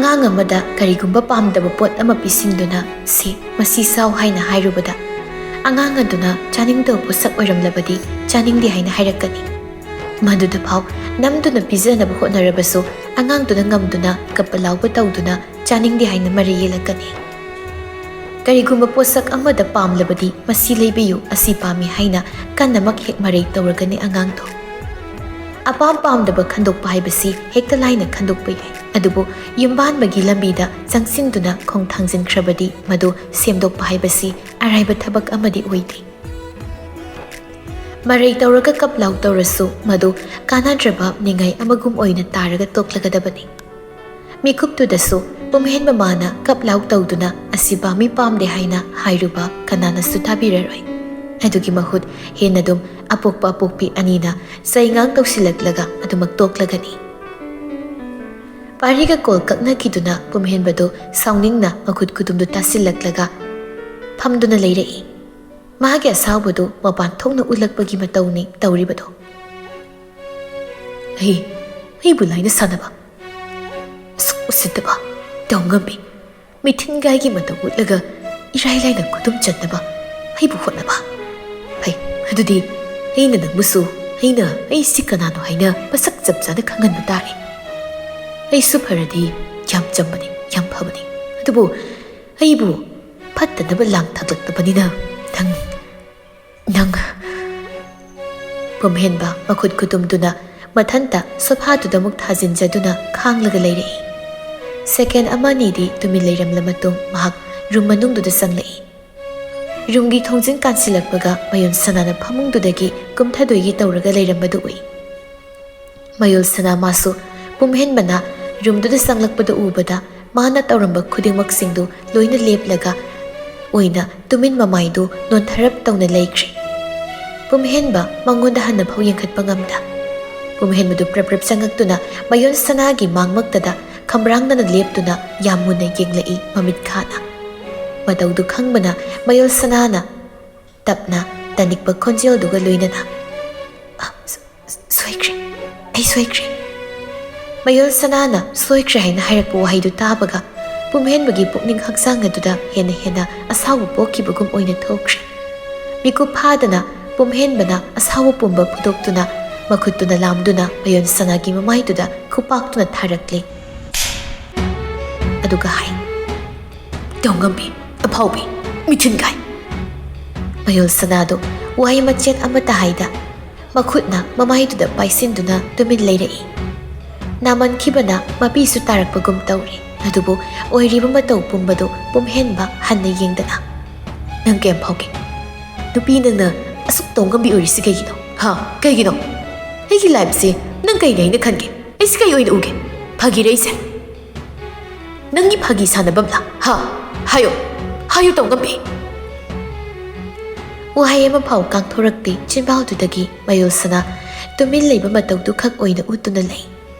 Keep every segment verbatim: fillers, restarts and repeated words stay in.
ꯑꯉꯥꯡ ꯑꯃꯗ ꯀꯔꯤꯒꯨꯝꯕ ꯄꯥꯝꯗꯕ ꯄꯣꯠ ꯑꯃ ꯄꯤꯁꯤꯟꯗꯨꯅ, "ꯁꯤ, ꯃꯁꯤ ꯆꯥꯎ" ꯍꯥꯏꯅ ꯍꯥꯏꯔꯨꯕꯗ, ꯑꯉꯥꯡ ꯑꯗꯨꯅ ꯆꯥꯅꯤꯡꯗꯕ ꯄꯣꯠꯁꯛ ꯑꯣꯏꯔꯝꯂꯕꯗꯤ ꯆꯥꯅꯤꯡꯗꯦ ꯍꯥꯏꯅ ꯍꯥꯏꯔꯛꯀꯅꯤ꯫ ꯃꯗꯨꯗ ꯐꯥꯎ ꯅꯝꯗꯨꯅ ꯄꯤꯖꯅꯕ ꯍꯣꯠꯅꯔꯕꯁꯨ, ꯑꯉꯥꯡꯗꯨꯅ ꯉꯝꯗꯨꯅ ꯀꯞꯄ ꯂꯥꯎꯕ ꯇꯧꯗꯨꯅ ꯆꯥꯅꯤꯡꯗꯦ ꯍꯥꯏꯅ ꯃꯔꯩ ꯌꯦꯜꯂꯛꯀꯅꯤ꯫ ꯀꯔꯤꯒꯨꯝꯕ ꯄꯣꯠꯁꯛ ꯑꯃꯗ ꯄꯥꯝꯂꯕꯗꯤ, "ꯃꯁꯤ ꯂꯩꯕꯤꯌꯨ, ꯑꯁꯤ ꯄꯥꯝꯃꯤ" ꯍꯥꯏꯅ ꯀꯟꯅꯃꯛ ꯍꯦꯛ ꯃꯔꯩ ꯇꯧꯔꯒꯅꯤ ꯑꯉꯥꯡꯗꯣ꯫ ꯑꯄꯥꯝ ꯄꯥꯝꯗꯕ ꯈꯟꯗꯣꯛꯄ ꯍꯥꯏꯕꯁꯤ ꯍꯦꯛꯇ ꯂꯥꯏꯅ ꯈꯟꯗꯣꯛꯄ ꯌꯥꯏ, ꯑꯗꯨꯕꯨ ꯌꯨꯝꯕꯥꯟꯕꯒꯤ ꯂꯝꯕꯤꯗ ꯆꯪꯁꯤꯟꯗꯨꯅ ꯈꯣꯡ ꯊꯥꯡꯖꯤꯟꯈ꯭ꯔꯕꯗꯤ, ꯃꯗꯨ ꯁꯦꯝꯗꯣꯛꯄ ꯍꯥꯏꯕꯁꯤ ꯑꯔꯥꯏꯕ ꯊꯕꯛ ꯑꯃꯗꯤ ꯑꯣꯏꯗꯦ꯫ ꯃꯔꯩ ꯇꯧꯔꯒ ꯀꯞ ꯂꯥꯎ ꯇꯧꯔꯁꯨ, ꯃꯗꯨ ꯀꯥꯟꯅꯗ꯭ꯔꯕ ꯅꯤꯡꯉꯥꯏ ꯑꯃꯒꯨꯝ ꯑꯣꯏꯅ ꯇꯥꯔꯒ ꯇꯣꯛꯂꯒꯗꯕꯅꯤ꯫ ꯃꯤꯀꯨꯞꯇꯨꯗꯁꯨ ꯄꯨꯝꯍꯦꯟ ꯃꯃꯥꯅ ꯀꯞ ꯂꯥꯎ ꯇꯧꯗꯨꯅ "ꯑꯁꯤ ꯄꯥꯝꯃꯤ, ꯄꯥꯝꯗꯦ" ꯍꯥꯏꯅ ꯍꯥꯏꯔꯨꯕ ꯀꯅꯥꯅꯁꯨ ꯇꯥꯕꯤꯔꯔꯣꯏ꯫ ꯑꯗꯨꯒꯤ ꯃꯍꯨꯠ ꯍꯦꯟꯅ ꯑꯗꯨꯝ ꯑꯄꯣꯛꯄ ꯑꯄꯣꯛꯄꯤ ꯑꯅꯤꯅ ꯆꯩꯉꯥꯡ ꯇꯧꯁꯤꯜꯂꯛꯂꯒ ꯑꯗꯨꯃꯛ ꯇꯣꯛꯂꯒꯅꯤ꯫ ꯄꯥꯔꯤꯒ ꯀꯣꯜ ꯀꯛꯅꯈꯤꯗꯨꯅ ꯄꯨꯝꯍꯦꯟꯕꯗꯨ ꯁꯥꯎꯅꯤꯡꯅ ꯃꯈꯨꯠ ꯈꯨꯇꯨꯝꯗꯨ ꯇꯥꯁꯤꯜꯂꯛꯂꯒ ꯐꯝꯗꯨꯅ ꯂꯩꯔꯛꯏ꯫ ꯃꯍꯥꯛꯀꯤ ꯑꯁꯥꯎꯕꯗꯨ ꯃꯄꯥꯟ ꯊꯣꯛꯅ ꯎꯠꯂꯛꯄꯒꯤ ꯃꯇꯧꯅꯤ ꯇꯧꯔꯤꯕꯗꯨ꯫ "ꯑꯩ, ꯑꯩꯕꯨ ꯂꯥꯏꯅ ꯁꯥꯟꯅꯕ? ꯑꯁꯨꯛ ꯎꯁꯤꯠꯇꯕ! ꯇꯧ ꯉꯝꯃꯤ꯫ ꯃꯤꯊꯤꯟꯒꯥꯏꯒꯤ ꯃꯇꯧ ꯎꯠꯂꯒ ꯏꯔꯥꯏ ꯂꯥꯏꯅ ꯈꯨꯗꯨꯝ ꯆꯟꯅꯕ ꯑꯩꯕꯨ ꯍꯣꯠꯅꯕ? ꯐꯩ, ꯑꯗꯨꯗꯤ ꯑꯩꯅ ꯅꯪꯕꯨꯁꯨ, ꯑꯩꯅ ꯑꯩꯁꯤ ꯀꯅꯥꯅꯣ ꯍꯥꯏꯅ ꯃꯁꯛ ꯆꯞ ꯆꯥꯅ ꯈꯪꯍꯟꯕ ꯇꯥꯔꯦ꯫ ꯑꯩꯁꯨ ꯐꯔꯗꯤ ꯌꯥꯝ ꯆꯝꯕꯅꯤ, ꯌꯥꯝ ꯐꯕꯅꯤ꯫ ꯑꯗꯨꯕꯨ ꯑꯩꯕꯨ ꯐꯠꯇꯅꯕ ꯂꯥꯡ ꯊꯥꯛꯂꯛꯇꯕꯅꯤꯅ ꯅꯪ, ꯅꯪ" ꯄꯨꯝꯍꯦꯟꯕ ꯃꯈꯨꯠ ꯈꯨꯇꯨꯝꯗꯨꯅ ꯃꯊꯟꯇ ꯁꯣꯐꯥꯗꯨꯗ ꯑꯃꯨꯛ ꯊꯥꯖꯤꯟꯖꯗꯨꯅ ꯈꯥꯡꯂꯒ ꯂꯩꯔꯛꯏ꯫ ꯁꯦꯀꯦꯟ ꯑꯃ ꯑꯅꯤꯗꯤ ꯇꯨꯃꯤꯟ ꯂꯩꯔꯝꯂ ꯃꯇꯨꯡ ꯃꯍꯥꯛ ꯔꯨꯝ ꯃꯅꯨꯡꯗꯨꯗ ꯆꯪꯂꯛꯏ꯫ ꯔꯨꯝꯒꯤ ꯊꯣꯡꯖꯤꯟ ꯀꯥꯟꯁꯤꯜꯂꯛꯄꯒ ꯃꯌꯣꯟ ꯁꯅꯥꯅ ꯐꯃꯨꯡꯗꯨꯗꯒꯤ ꯀꯨꯝꯊꯗꯣꯏꯒꯤ ꯇꯧꯔꯒ ꯂꯩꯔꯝꯕꯗꯨ ꯎꯏ꯫ ꯃꯌꯣꯜ ꯁꯅꯥ ꯃꯥꯁꯨ ꯄꯨꯝꯍꯦꯟꯕꯅ ꯔꯨꯝꯗꯨꯗ ꯆꯪꯂꯛꯄꯗꯨ ꯎꯕꯗ, ꯃꯥꯅ ꯇꯧꯔꯝꯕ ꯈꯨꯗꯤꯡꯃꯛꯁꯤꯡꯗꯨ ꯂꯣꯏꯅ ꯂꯦꯞꯂꯒ ꯑꯣꯏꯅ ꯇꯨꯃꯤꯟ ꯃꯃꯥꯏꯗꯨ ꯅꯣꯟꯊꯔꯞ ꯇꯧꯅ ꯂꯩꯈ꯭ꯔꯦ꯫ ꯄꯨꯝꯍꯦꯟꯕ ꯃꯉꯣꯟꯗ ꯍꯟꯅ ꯐꯥꯎ ꯌꯦꯡꯈꯠꯄ ꯉꯝꯗ, ꯄꯨꯝꯍꯦꯟꯕꯗꯨ ꯄ꯭ꯔꯞ ꯄ꯭ꯔꯞ ꯆꯪꯉꯛꯇꯨꯅ ꯃꯌꯣꯜ ꯁꯅꯥꯒꯤ ꯃꯥꯡꯃꯛꯇꯗ ꯈꯝꯕ꯭ꯔꯥꯡꯅꯅ ꯂꯦꯞꯇꯨꯅ ꯌꯥꯝ ꯃꯨꯟꯅ ꯌꯦꯡꯂꯛꯏ ꯃꯃꯤꯠ ꯈꯥꯅ꯫ ꯃꯇꯧꯗꯨ ꯈꯪꯕꯅ ꯃꯌꯣꯜ ꯁꯅꯥꯅ ꯇꯞꯅ ꯇꯅꯤꯛꯄ ꯈꯣꯟꯖꯦꯜꯗꯨꯒ ꯂꯣꯏꯅꯅ, "ꯑ, ꯁ-, ꯁ-, ꯁꯣꯏꯈ꯭ꯔꯦ, ꯑꯩ ꯁꯣꯏꯈ꯭ꯔꯦ" ꯃꯌꯣꯜ ꯁꯅꯥꯅ "ꯁꯣꯏꯈ꯭ꯔꯦ" ꯍꯥꯏꯅ ꯍꯥꯏꯔꯛꯄ ꯋꯥꯍꯩꯗꯨ ꯇꯥꯕꯒ, ꯄꯨꯝꯍꯦꯟꯕꯒꯤ ꯄꯨꯛꯅꯤꯡ ꯍꯛꯆꯥꯡ ꯑꯗꯨꯗ ꯍꯦꯟꯅ ꯍꯦꯟꯅ ꯑꯁꯥꯎꯕ ꯄꯣꯛꯈꯤꯕꯒꯨꯝ ꯑꯣꯏꯅ ꯊꯣꯛꯈ꯭ꯔꯦ꯫ ꯃꯤꯀꯨꯞ ꯐꯥꯗꯅ ꯄꯨꯝꯍꯦꯟꯕꯅ ꯑꯁꯥꯎꯕ ꯄꯨꯝꯕ ꯐꯨꯗꯣꯛꯇꯨꯅ, ꯃꯈꯨꯠꯇꯨꯅ ꯂꯥꯝꯗꯨꯅ ꯃꯌꯣꯜ ꯁꯅꯥꯒꯤ ꯃꯃꯥꯏꯗꯨꯗ ꯈꯨꯄꯥꯛꯇꯨꯅ ꯊꯥꯔꯛꯂꯦ꯫ ꯑꯗꯨꯒ ꯍꯥꯏ, "ꯇꯧꯉꯝꯕꯤ, ꯑꯐꯥꯎꯕꯤ, ꯃꯤꯊꯨꯟ ꯀꯥꯏ!" ꯃꯌꯣꯜ ꯁꯅꯥꯗꯨ ꯋꯥꯍꯩ ꯃꯆꯦꯠ ꯑꯃꯠꯇ ꯍꯥꯏꯗ, ꯃꯈꯨꯠꯅ ꯃꯃꯥꯏꯗꯨꯗ ꯄꯥꯏꯁꯤꯟꯗꯨꯅ ꯇꯨꯃꯤꯟ ꯂꯩꯔꯛꯏ꯫ ꯅꯥꯃꯟꯈꯤꯕꯅ ꯃꯄꯤꯁꯨ ꯇꯥꯔꯛꯄꯒꯨꯝ ꯇꯧꯔꯤ꯫ ꯑꯗꯨꯕꯨ ꯑꯣꯏꯔꯤꯕ ꯃꯇꯧ ꯄꯨꯝꯕꯗꯨ ꯄꯨꯝꯍꯦꯟꯕ ꯍꯟꯅ ꯌꯦꯡꯗꯅ, "ꯅꯪ ꯀꯌꯥꯝ ꯐꯥꯎꯒꯦ? ꯅꯨꯄꯤ ꯅꯪꯅ ꯑꯁꯨꯛ ꯇꯧꯉꯝꯕꯤ ꯑꯣꯏꯔꯤꯁꯤ ꯀꯩꯒꯤꯅꯣ? ꯍꯥ? ꯀꯩꯒꯤꯅꯣ? ꯑꯩꯒꯤ ꯂꯥꯏꯐꯁꯦ ꯅꯪ ꯀꯩꯅ ꯍꯥꯏꯅ ꯈꯟꯒꯦ? ꯑꯩꯁꯤ ꯀꯩ ꯑꯣꯏꯅ ꯎꯒꯦ? ꯐꯥꯒꯤꯔ ꯑꯩꯁꯦ? ꯅꯪꯒꯤ ꯐꯥꯒꯤ ꯁꯥꯟꯅꯐꯝꯂ? ꯍꯥ? ꯍꯥꯏꯌꯣ, ꯍꯥꯏꯌꯣ ꯇꯧꯉꯝꯕꯤ!" ꯋꯥꯍꯩ ꯑꯃ ꯐꯥꯎ ꯀꯥꯡꯊꯣꯔꯛꯇꯦ ꯆꯤꯟꯕꯥꯜꯗꯨꯗꯒꯤ꯫ ꯃꯌꯣꯜ ꯁꯅꯥ ꯇꯨꯃꯤꯟ ꯂꯩꯕ ꯃꯇꯧꯗꯨ ꯈꯛ ꯑꯣꯏꯅ ꯎꯠꯇꯨꯅ ꯂꯩ꯫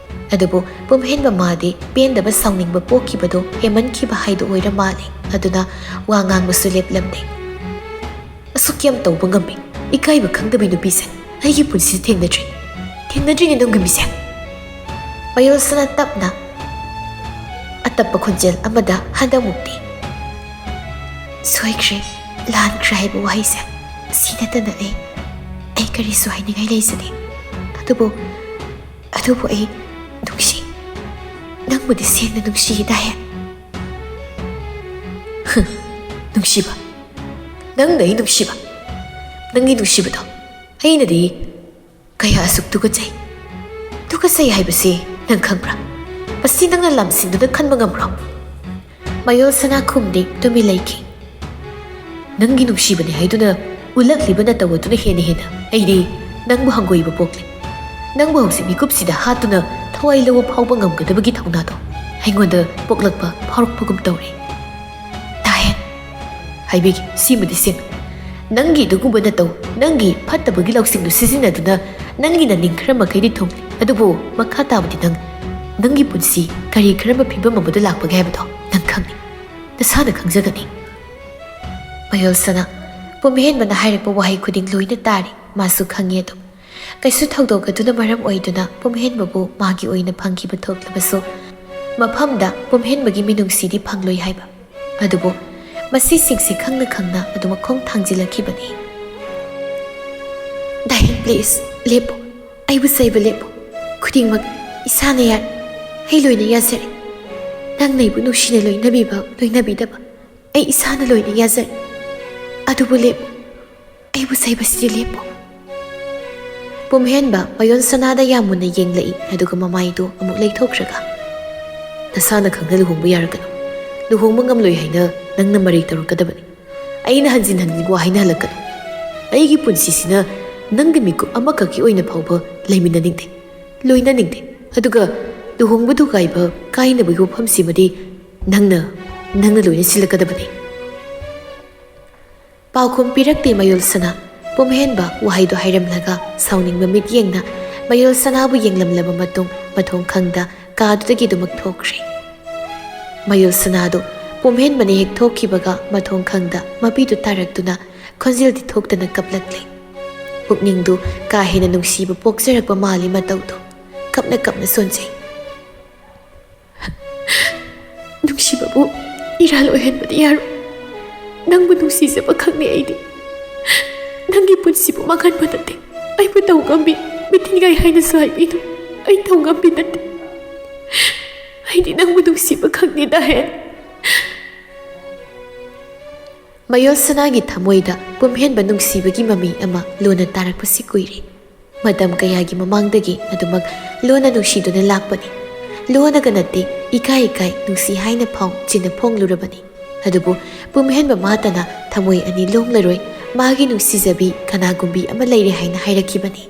ꯑꯗꯨꯕꯨ ꯄꯨꯝꯍꯦꯟꯕ ꯃꯥꯗꯤ ꯄꯦꯟꯗꯕ, ꯁꯥꯎꯅꯤꯡꯕ ꯄꯣꯛꯈꯤꯕꯗꯣ ꯍꯦꯟꯃꯟꯈꯤꯕ ꯍꯥꯏꯗꯨ ꯑꯣꯏꯔ ꯃꯥꯜꯂꯦ꯫ ꯑꯗꯨꯅ ꯋꯥ ꯉꯥꯡꯕꯁꯨ ꯂꯦꯞꯂꯝꯗꯦ꯫ "ꯑꯁꯨꯛ ꯌꯥꯝ ꯇꯧꯕ ꯉꯝꯃꯤ, ꯏꯀꯥꯏꯕ ꯈꯪꯗꯕꯤ ꯅꯨꯄꯤꯁꯦ ꯑꯩꯒꯤ ꯄꯨꯟꯁꯤꯗ ꯊꯦꯡꯅꯗ꯭ꯔꯤ, ꯊꯦꯡꯅꯗ꯭ꯔꯤꯅꯦ ꯅꯪꯒꯨꯝꯕꯤꯁꯦ!" ꯃꯌꯣꯜꯁꯅꯥ ꯇꯞꯅ, ꯑꯇꯞꯄ ꯈꯣꯟꯖꯦꯜ ꯑꯃꯗ ꯍꯟꯗꯛꯃꯨꯛꯇꯤ, "ꯁꯣꯏꯈ꯭ꯔꯦ, ꯂꯥꯟꯈ꯭ꯔꯦ ꯍꯥꯏꯕ ꯋꯥꯍꯩꯁꯦ ꯁꯤ ꯅꯠꯇꯅ ꯑꯩ, ꯑꯩ ꯀꯔꯤꯁꯨ ꯍꯥꯏꯅꯤꯡꯉꯥꯏ ꯂꯩꯖꯗꯦ꯫ ꯑꯗꯨꯕꯨ, ꯑꯗꯨꯕꯨ ꯑꯩ ꯅꯨꯡꯁꯤ, ꯅꯪꯕꯨꯗꯤ ꯁꯦꯡꯅ ꯅꯨꯡꯁꯤꯌꯦ ꯗꯥꯍꯦ꯫" "ꯍꯨꯝ, ꯅꯨꯡꯁꯤꯕ? ꯅꯪꯅ ꯑꯩ ꯅꯨꯡꯁꯤꯕ? ꯅꯪꯒꯤ ꯅꯨꯡꯁꯤꯕꯗꯣ ꯑꯩꯅꯗꯤ ꯀꯌꯥ ꯑꯁꯨꯛ ꯇꯨꯀꯠꯆꯩ꯫ ꯇꯨꯀꯠꯆꯩ ꯍꯥꯏꯕꯁꯤ ꯅꯪ ꯈꯪꯕ꯭ꯔꯥ? ꯃꯁꯤ ꯅꯪꯅ ꯂꯝꯁꯤꯡꯗꯨꯗ ꯈꯟꯕ ꯉꯝꯕ꯭ꯔꯣ?" ꯃꯌꯣꯜ ꯁꯅꯥ ꯈꯨꯝꯗꯦ, ꯇꯨꯃꯤꯟ ꯂꯩꯈꯤ꯫ "ꯅꯪꯒꯤ ꯅꯨꯡꯁꯤꯕꯅꯤ ꯍꯥꯏꯗꯨꯅ ꯎꯠꯂꯛꯂꯤꯕ ꯅꯇꯧ ꯑꯗꯨꯅ ꯍꯦꯟꯅ ꯍꯦꯟꯅ ꯑꯩꯗꯤ ꯅꯪꯕꯨ ꯍꯪꯒꯣꯏꯕ ꯄꯣꯛꯂꯦ꯫ ꯅꯪꯕꯨ ꯍꯧꯖꯤꯛ ꯃꯤꯀꯨꯞꯁꯤꯗ ꯍꯥꯠꯇꯨꯅ ꯊꯋꯥꯏ ꯂꯧꯕ ꯐꯥꯎꯕ ꯉꯝꯒꯗꯕꯒꯤ ꯊꯧꯅꯥꯗꯣ ꯑꯩꯉꯣꯟꯗ ꯄꯣꯛꯂꯛꯄ ꯐꯥꯎꯔꯛꯄꯒꯨꯝ ꯇꯧꯔꯦ꯫" "ꯗꯥꯍꯦꯟ, ꯍꯥꯏꯕꯤꯒꯦ, ꯁꯤꯃꯗꯤ ꯁꯦꯡꯅ꯫ ꯅꯪꯒꯤ ꯑꯗꯨꯒꯨꯝꯕ ꯅꯇꯧ, ꯅꯪꯒꯤ ꯐꯠꯇꯕꯒꯤ ꯂꯧꯁꯤꯡꯗꯨ ꯁꯤꯖꯤꯟꯅꯗꯨꯅ ꯅꯪꯒꯤ ꯅꯅꯤꯡ ꯈꯔ ꯃꯈꯩꯗꯤ ꯊꯨꯡꯂꯦ꯫ ꯑꯗꯨꯕꯨ ꯃꯈꯥ ꯇꯥꯕꯗꯤ ꯅꯪ, ꯅꯪꯒꯤ ꯄꯨꯟꯁꯤ ꯀꯔꯤ ꯀꯔꯝꯕ ꯐꯤꯕꯝ ꯑꯃꯗ ꯂꯥꯛꯄꯒꯦ ꯍꯥꯏꯕꯗꯣ ꯅꯪ ꯈꯪꯏ꯫ ꯅꯁꯥꯅ ꯈꯪꯖꯒꯅꯤ꯫" ꯃꯌꯣꯜ ꯁꯅꯥ, ꯄꯨꯝꯍꯦꯟꯕꯅ ꯍꯥꯏꯔꯛꯄ ꯋꯥꯍꯩ ꯈꯨꯗꯤꯡ ꯂꯣꯏꯅ ꯇꯥꯔꯤ꯫ ꯃꯥꯁꯨ ꯈꯪꯏ ꯑꯗꯨ꯫ ꯀꯩꯁꯨ ꯊꯧꯗꯣꯛ ꯑꯗꯨꯅ ꯃꯔꯝ ꯑꯣꯏꯗꯨꯅ ꯄꯨꯝꯍꯦꯟꯕꯕꯨ ꯃꯥꯒꯤ ꯑꯣꯏꯅ ꯐꯪꯈꯤꯕ ꯊꯣꯛꯂꯕꯁꯨ, ꯃꯐꯝꯗ ꯄꯨꯝꯍꯦꯟꯕꯒꯤ ꯃꯤꯅꯨꯡꯁꯤꯗꯤ ꯐꯪꯂꯣꯏ ꯍꯥꯏꯕ꯫ ꯑꯗꯨꯕꯨ ꯃꯁꯤꯁꯤꯡꯁꯦ ꯈꯪꯅ ꯈꯪꯅ ꯑꯗꯨꯃꯛ ꯈꯣꯡ ꯊꯥꯡꯖꯤꯜꯂꯛꯈꯤꯕꯅꯤ꯫ "ꯗꯥꯍꯦꯟ, please, ꯂꯦꯞꯄꯨ꯫ ꯑꯩꯕꯨ ꯆꯩꯕ ꯂꯦꯞꯄꯨ꯫ ꯈꯨꯗꯤꯡꯃꯛ ꯏꯁꯥꯅ ꯌꯥꯏ꯫ ꯑꯩ ꯂꯣꯏꯅ ꯌꯥꯖꯔꯦ꯫ ꯅꯪꯅ ꯑꯩꯕꯨ ꯅꯨꯡꯁꯤꯅ ꯂꯣꯏꯅꯕꯤꯕ, ꯂꯣꯏꯅꯕꯤꯗꯕ ꯑꯩ ꯏꯁꯥꯅ ꯂꯣꯏꯅ ꯌꯥꯖꯔꯦ꯫ ꯑꯗꯨꯕꯨ ꯂꯦꯞꯄꯨ꯫ ꯑꯩꯕꯨ ꯆꯩꯕꯁꯤꯗꯤ ꯂꯦꯞꯄꯨ꯫" ꯄꯨꯝꯍꯦꯟꯕ ꯃꯌꯣꯜ ꯁꯅꯥꯗ ꯌꯥꯝ ꯃꯨꯟꯅ ꯌꯦꯡꯂꯛꯏ, ꯑꯗꯨꯒ ꯃꯃꯥꯏꯗꯨ ꯑꯃꯨꯛ ꯂꯩꯊꯣꯛꯈ꯭ꯔꯒ, "ꯅꯁꯥꯅ ꯈꯪꯅ ꯂꯨꯍꯣꯡꯕ ꯌꯥꯔꯒꯅꯨ꯫ ꯂꯨꯍꯣꯡꯕ ꯉꯝꯂꯣꯏ ꯍꯥꯏꯅ ꯅꯪꯅ ꯃꯔꯩ ꯇꯧꯔꯛꯀꯗꯕꯅꯤ꯫ ꯑꯩꯅ ꯍꯟꯖꯤꯟ ꯍꯟꯖꯤꯟ ꯋꯥ ꯍꯥꯏꯅꯍꯜꯂꯛꯀꯅꯨ꯫ ꯑꯩꯒꯤ ꯄꯨꯟꯁꯤꯁꯤꯅ ꯅꯪꯒꯤ ꯃꯤꯀꯨꯞ ꯑꯃꯈꯛꯀꯤ ꯑꯣꯏꯅ ꯐꯥꯎꯕ ꯂꯩꯃꯤꯟꯅꯅꯤꯡꯗꯦ, ꯂꯣꯏꯅꯅꯤꯡꯗꯦ꯫ ꯑꯗꯨꯒ ꯂꯨꯍꯣꯡꯕ ꯊꯨꯒꯥꯏꯕ ꯀꯥꯏꯅꯕꯒꯤ ꯋꯥꯐꯝꯁꯤꯃꯗꯤ ꯅꯪꯅ, ꯅꯪꯅ ꯂꯣꯏꯅ ꯁꯤꯜꯂꯛꯀꯗꯕꯅꯤ꯫" ꯄꯥꯎꯈꯨꯝ ꯄꯤꯔꯛꯇꯦ ꯃꯌꯣꯜ ꯁꯅꯥ꯫ ꯄꯨꯝꯍꯦꯟꯕ ꯋꯥꯍꯩꯗꯨ ꯍꯥꯏꯔꯝꯂꯒ ꯁꯥꯎꯅꯤꯡꯕ ꯃꯤꯠꯌꯦꯡꯅ ꯃꯌꯣꯜ ꯁꯅꯥꯕꯨ ꯌꯦꯡꯂꯝꯂꯕ ꯃꯇꯨꯡ, ꯃꯊꯣꯡ ꯈꯪꯗ ꯀꯥꯗꯨꯗꯒꯤ ꯑꯗꯨꯃꯛ ꯊꯣꯛꯈ꯭ꯔꯦ꯫ ꯃꯌꯣꯜ ꯁꯅꯥꯗꯨ ꯄꯨꯝꯍꯦꯟꯕꯅ ꯍꯦꯛ ꯊꯣꯛꯈꯤꯕꯒ ꯃꯊꯣꯡ ꯈꯪꯗ ꯃꯄꯤꯗꯨ ꯇꯥꯔꯛꯇꯨꯅ ꯈꯣꯟꯖꯦꯜꯗꯤ ꯊꯣꯛꯇꯅ ꯀꯞꯂꯛꯂꯦ꯫ ꯄꯨꯛꯅꯤꯡꯗꯨ ꯀꯥ ꯍꯦꯟꯅ ꯅꯨꯡꯁꯤꯕ ꯄꯣꯛꯆꯔꯛꯄ ꯃꯥꯜꯂꯤ ꯃꯇꯧꯗꯨ꯫ ꯀꯞꯅ ꯀꯞꯅ ꯁꯣꯟꯖꯩ꯫ "ꯅꯨꯡꯁꯤꯕꯕꯨ ꯏꯔꯥꯜ ꯑꯣꯏꯍꯟꯕꯗꯤ ꯌꯥꯔꯣꯏ꯫ ꯅꯪꯕꯨ ꯅꯨꯡꯁꯤꯖꯕ ꯈꯛꯅꯤ ꯑꯩꯗꯤ꯫ ꯅꯪꯒꯤ ꯄꯨꯟꯁꯤꯕꯨ ꯃꯥꯡꯍꯟꯕ ꯅꯠꯇꯦ꯫ ꯑꯩꯕꯨ ꯇꯧꯉꯝꯕꯤ, ꯃꯤꯊꯤꯟꯒꯥꯏ ꯍꯥꯏꯅꯁꯨ ꯍꯥꯏꯕꯤꯅꯨ꯫ ꯑꯩ ꯇꯧꯉꯝꯕꯤ ꯅꯠꯇꯦ꯫ ꯑꯩꯗꯤ ꯅꯪꯕꯨ ꯅꯨꯡꯁꯤꯕ ꯈꯛꯅꯤ, ꯗꯥꯍꯦꯟ꯫" ꯃꯌꯣꯜ ꯁꯅꯥꯒꯤ ꯊꯃꯣꯏꯗ ꯄꯨꯝꯍꯦꯟꯕ ꯅꯨꯡꯁꯤꯕꯒꯤ ꯃꯃꯤ ꯑꯃ ꯂꯣꯟꯅ ꯇꯥꯔꯛꯄꯁꯤ ꯀꯨꯏꯔꯦ꯫ ꯃꯇꯝ ꯀꯌꯥꯒꯤ ꯃꯃꯥꯡꯗꯒꯤ ꯑꯗꯨꯃꯛ ꯂꯣꯟꯅ ꯅꯨꯡꯁꯤꯗꯨꯅ ꯂꯥꯛꯄꯅꯤ꯫ ꯂꯣꯟꯅꯒ ꯅꯠꯇꯦ, ꯏꯀꯥꯏ ꯏꯀꯥꯏ ꯅꯨꯡꯁꯤ ꯍꯥꯏꯅ ꯐꯥꯎ ꯆꯤꯟꯅ ꯐꯣꯡꯂꯨꯔꯕꯅꯤ꯫ ꯑꯗꯨꯕꯨ ꯄꯨꯝꯍꯦꯟꯕ ꯃꯥꯇꯅ ꯊꯃꯣꯏ ꯑꯅꯤ ꯂꯣꯡꯂꯔꯣꯏ, ꯃꯥꯒꯤ ꯅꯨꯡꯁꯤꯖꯕꯤ ꯀꯅꯥꯒꯨꯝꯕꯤ ꯑꯃ ꯂꯩꯔꯦ ꯍꯥꯏꯅ ꯍꯥꯏꯔꯛꯈꯤꯕꯅꯤ꯫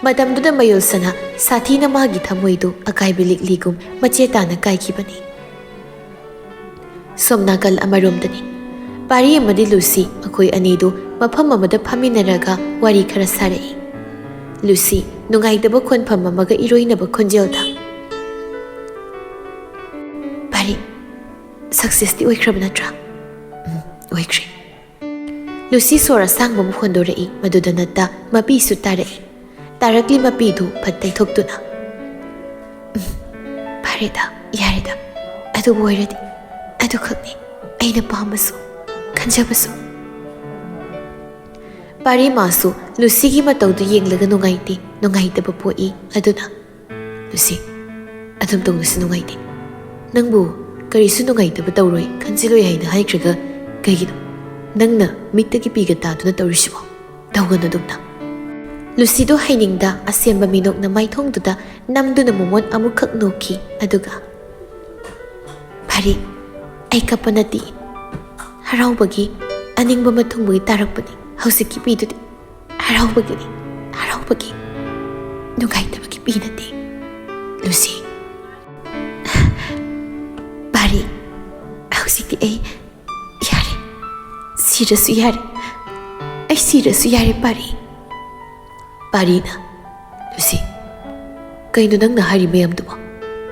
ꯃꯇꯝꯗꯨꯗ ꯃꯌꯣꯜ ꯁꯅꯥ ꯁꯥꯊꯤꯅ ꯃꯥꯒꯤ ꯊꯃꯣꯏꯗꯨ ꯑꯀꯥꯏꯕ ꯂꯤꯛꯂꯤꯒꯨꯝ ꯃꯆꯦ ꯇꯥꯅ ꯀꯥꯏꯈꯤꯕꯅꯤ꯫ ꯁꯣꯝ ꯅꯥꯀꯜ ꯑꯃꯔꯣꯝꯗꯅꯤ꯫ ꯄꯥꯔꯤ ꯑꯃꯗꯤ ꯂꯨꯁꯤ ꯃꯈꯣꯏ ꯑꯅꯤꯗꯨ ꯃꯐꯝ ꯑꯃꯗ ꯐꯝꯃꯤꯟꯅꯔꯒ ꯋꯥꯔꯤ ꯈꯔ ꯁꯥꯔꯛꯏ꯫ ꯂꯨꯁꯤ ꯅꯨꯡꯉꯥꯏꯇꯕ ꯈꯣꯟꯐꯝ ꯑꯃꯒ ꯏꯔꯣꯏꯅꯕ ꯈꯣꯟꯖꯦꯜꯗ, "ꯄꯥꯔꯤ, successꯇꯤ ꯑꯣꯏꯈ꯭ꯔꯕ ꯅꯠꯇ꯭ꯔꯥ?" "ꯎꯝ, ꯑꯣꯏꯈ꯭ꯔꯦ꯫" ꯂꯨꯁꯤ ꯁꯣꯔ ꯑꯁꯥꯡꯕ ꯑꯃ ꯍꯣꯟꯗꯣꯔꯛꯏ꯫ ꯃꯗꯨꯗ ꯅꯠꯇ ꯃꯄꯤꯁꯨ ꯇꯥꯔꯛꯏ꯫ ꯇꯥꯔꯛꯂꯤ ꯃꯄꯤꯗꯨ ꯐꯠ ꯇꯩꯊꯣꯛꯇꯨꯅ, "ꯎꯝ, ꯐꯔꯦꯗ, ꯌꯥꯔꯦꯗ, ꯑꯗꯨꯕꯨ ꯑꯣꯏꯔꯗꯤ ꯑꯗꯨꯈꯛꯅꯤ ꯑꯩꯅ ꯄꯥꯝꯕꯁꯨ ꯈꯟꯖꯕꯁꯨ"꯫ ꯄꯥꯔꯤ ꯃꯥꯁꯨ ꯂꯨꯁꯤꯒꯤ ꯃꯇꯧꯗꯨ ꯌꯦꯡꯂꯒ ꯅꯨꯡꯉꯥꯏꯇꯦ, ꯅꯨꯡꯉꯥꯏꯇꯕ ꯄꯣꯛꯏ꯫ ꯑꯗꯨꯅ, "ꯂꯨꯁꯤ, ꯑꯗꯨꯝ ꯇꯧꯅꯁꯨ ꯅꯨꯡꯉꯥꯏꯇꯦ꯫ ꯅꯪꯕꯨ ꯀꯔꯤꯁꯨ ꯅꯨꯡꯉꯥꯏꯇꯕ ꯇꯧꯔꯣꯏ ꯈꯟꯖꯤꯜꯂꯣꯏ ꯍꯥꯏꯅ ꯍꯥꯏꯈ꯭ꯔꯒ ꯀꯩꯒꯤꯅꯣ ꯅꯪꯅ ꯃꯤꯠꯇꯒꯤ ꯄꯤꯒ ꯇꯥꯗꯨꯅ ꯇꯧꯔꯤꯁꯤꯕꯣ? ꯇꯧꯒꯅꯨ ꯑꯗꯨꯝꯅ"꯫ ꯂꯨꯁꯤꯗꯣ ꯍꯩꯅꯤꯡꯗ ꯑꯁꯦꯝꯕ ꯃꯤꯅꯣꯛꯅ ꯃꯥꯏꯊꯣꯡꯗꯨꯗ ꯅꯝꯗꯨꯅ ꯃꯣꯃꯣꯟ ꯑꯃꯨꯛꯈꯛ ꯅꯣꯛꯈꯤ꯫ ꯑꯗꯨꯒ, "ꯐꯔꯦ, ꯑꯩ ꯀꯞꯄ ꯅꯠꯇꯦ꯫ ꯍꯔꯥꯎꯕꯒꯤ, ꯑꯅꯤꯡꯕ ꯑꯃ ꯊꯨꯡꯕꯒꯤ ꯇꯥꯔꯛꯄꯅꯤ ꯍꯧꯖꯤꯛꯀꯤ ꯄꯤꯗꯨꯗꯤ꯫ ꯍꯔꯥꯎꯕꯒꯤꯅꯤ, ꯍꯔꯥꯎꯕꯒꯤ꯫ ꯅꯨꯡꯉꯥꯏꯇꯕꯒꯤ ꯄꯤ ꯅꯠꯇꯦ, ꯂꯨꯁꯤ꯫ ꯄꯥꯔꯤ, ꯍꯧꯖꯤꯛꯇꯤ ꯑꯩ ꯌꯥꯔꯦ꯫ ꯁꯤꯔꯁꯨ ꯌꯥꯔꯦ꯫ ꯑꯩ ꯁꯤꯔꯁꯨ ꯌꯥꯔꯦ, ꯄꯥꯔꯤ"꯫ ꯄꯥꯔꯤꯅ, "ꯂꯨꯁꯤ, ꯀꯩꯅꯣ ꯅꯪꯅ ꯍꯥꯏꯔꯤ ꯃꯌꯥꯝꯗꯨꯕꯣ?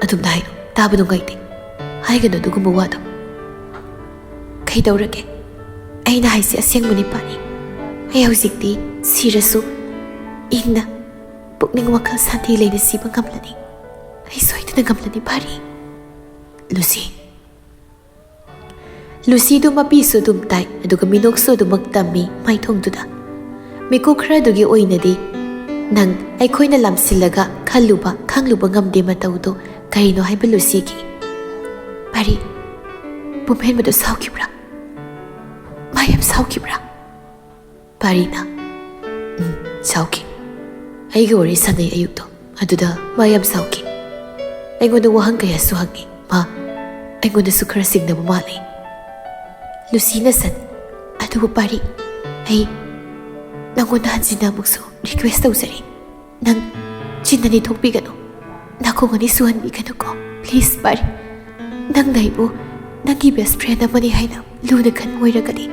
ꯑꯗꯨꯝꯅ ꯍꯥꯏꯅꯣ, ꯇꯥꯕ ꯅꯨꯡꯉꯥꯏꯇꯦ꯫ ꯍꯥꯏꯒꯅꯨ ꯑꯗꯨꯒꯨꯝꯕ ꯋꯥꯗꯣ"꯫ "ꯀꯩꯗꯧꯔꯒꯦ? ꯑꯩꯅ ꯍꯥꯏꯁꯦ ꯑꯁꯦꯡꯕꯅꯤ, ꯄꯥꯔꯤ꯫ ꯑꯩ ꯍꯧꯖꯤꯛꯇꯤ ꯁꯤꯔꯁꯨ ꯏꯪꯅ ꯄꯨꯛꯅꯤꯡ ꯋꯥꯈꯜ ꯁꯥꯟꯇꯤ ꯂꯩꯅ ꯁꯤꯕ ꯉꯝꯂꯅꯤ꯫ ꯑꯩ ꯁꯣꯏꯗꯅ ꯉꯝꯂꯅꯤ, ꯄꯥꯔꯤ"꯫ ꯂꯨꯁꯤ꯫ ꯂꯨꯁꯤꯗꯨ ꯃꯄꯤꯁꯨ ꯑꯗꯨꯝ ꯇꯥꯏ, ꯑꯗꯨꯒ ꯃꯤꯅꯣꯛꯁꯨ ꯑꯗꯨꯃꯛ ꯇꯝꯃꯤ ꯃꯥꯏꯊꯣꯡꯗꯨꯗ꯫ ꯃꯤꯀꯨꯞ ꯈꯔꯗꯨꯒꯤ ꯑꯣꯏꯅꯗꯤ ꯅꯪ ꯑꯩꯈꯣꯏꯅ ꯂꯥꯝꯁꯤꯜꯂꯒ ꯈꯜꯂꯨꯕ ꯈꯪꯂꯨꯕ ꯉꯝꯗꯦ ꯃꯇꯧꯗꯣ ꯀꯔꯤꯅꯣ ꯍꯥꯏꯕ ꯂꯨꯁꯤꯒꯤ꯫ ꯄꯥꯔꯤ, ꯄꯨꯝꯍꯦꯟꯕꯗꯣ ꯁꯥꯎꯈꯤꯕ꯭ꯔꯥ? ꯃꯥ ꯌꯥꯝ ꯁꯥꯎꯈꯤꯕ꯭ꯔꯥ? ꯄꯥꯔꯤꯅ, "ꯎꯝ, ꯁꯥꯎꯈꯤ꯫ ꯑꯩꯒ ꯋꯥꯔꯤ ꯁꯥꯟꯅꯩ ꯑꯌꯨꯛꯇꯣ, ꯑꯗꯨꯗ ꯃꯥ ꯌꯥꯝ ꯁꯥꯎꯈꯤ꯫ ꯑꯩꯉꯣꯟꯗ ꯋꯥꯍꯪ ꯀꯌꯥꯁꯨ ꯍꯪꯉꯤ꯫ ꯃꯥ ꯑꯩꯉꯣꯟꯗꯁꯨ ꯈꯔ ꯆꯤꯡꯅꯕ ꯃꯥꯜꯂꯤ"꯫ ꯂꯨꯁꯤꯅ ꯁꯟ, "ꯑꯗꯨꯕꯨ ꯄꯥꯔꯤ, ꯑꯩ ꯅꯪꯉꯣꯟꯗ ꯍꯟꯖꯤꯟꯅ ꯑꯃꯨꯛꯁꯨ ꯔꯤꯀ꯭ꯋꯦꯁ ꯇꯧꯖꯔꯤ꯫ ꯅꯪ ꯆꯤꯟ ꯑꯅꯤ ꯊꯣꯛꯄꯤꯒꯅꯨ, ꯅꯥꯀꯣꯡ ꯑꯅꯤ ꯁꯨꯍꯟꯕꯤꯒꯅꯨꯀꯣ꯫ ꯄ꯭ꯂꯤꯖ ꯄꯥꯔꯤ, ꯅꯪꯅ ꯑꯩꯕꯨ ꯅꯪꯒꯤ ꯕꯦꯁ ꯐ꯭ꯔꯦꯟ ꯑꯃꯅꯤ ꯍꯥꯏꯅ ꯂꯨꯅ ꯈꯟꯕ ꯑꯣꯏꯔꯒꯗꯤ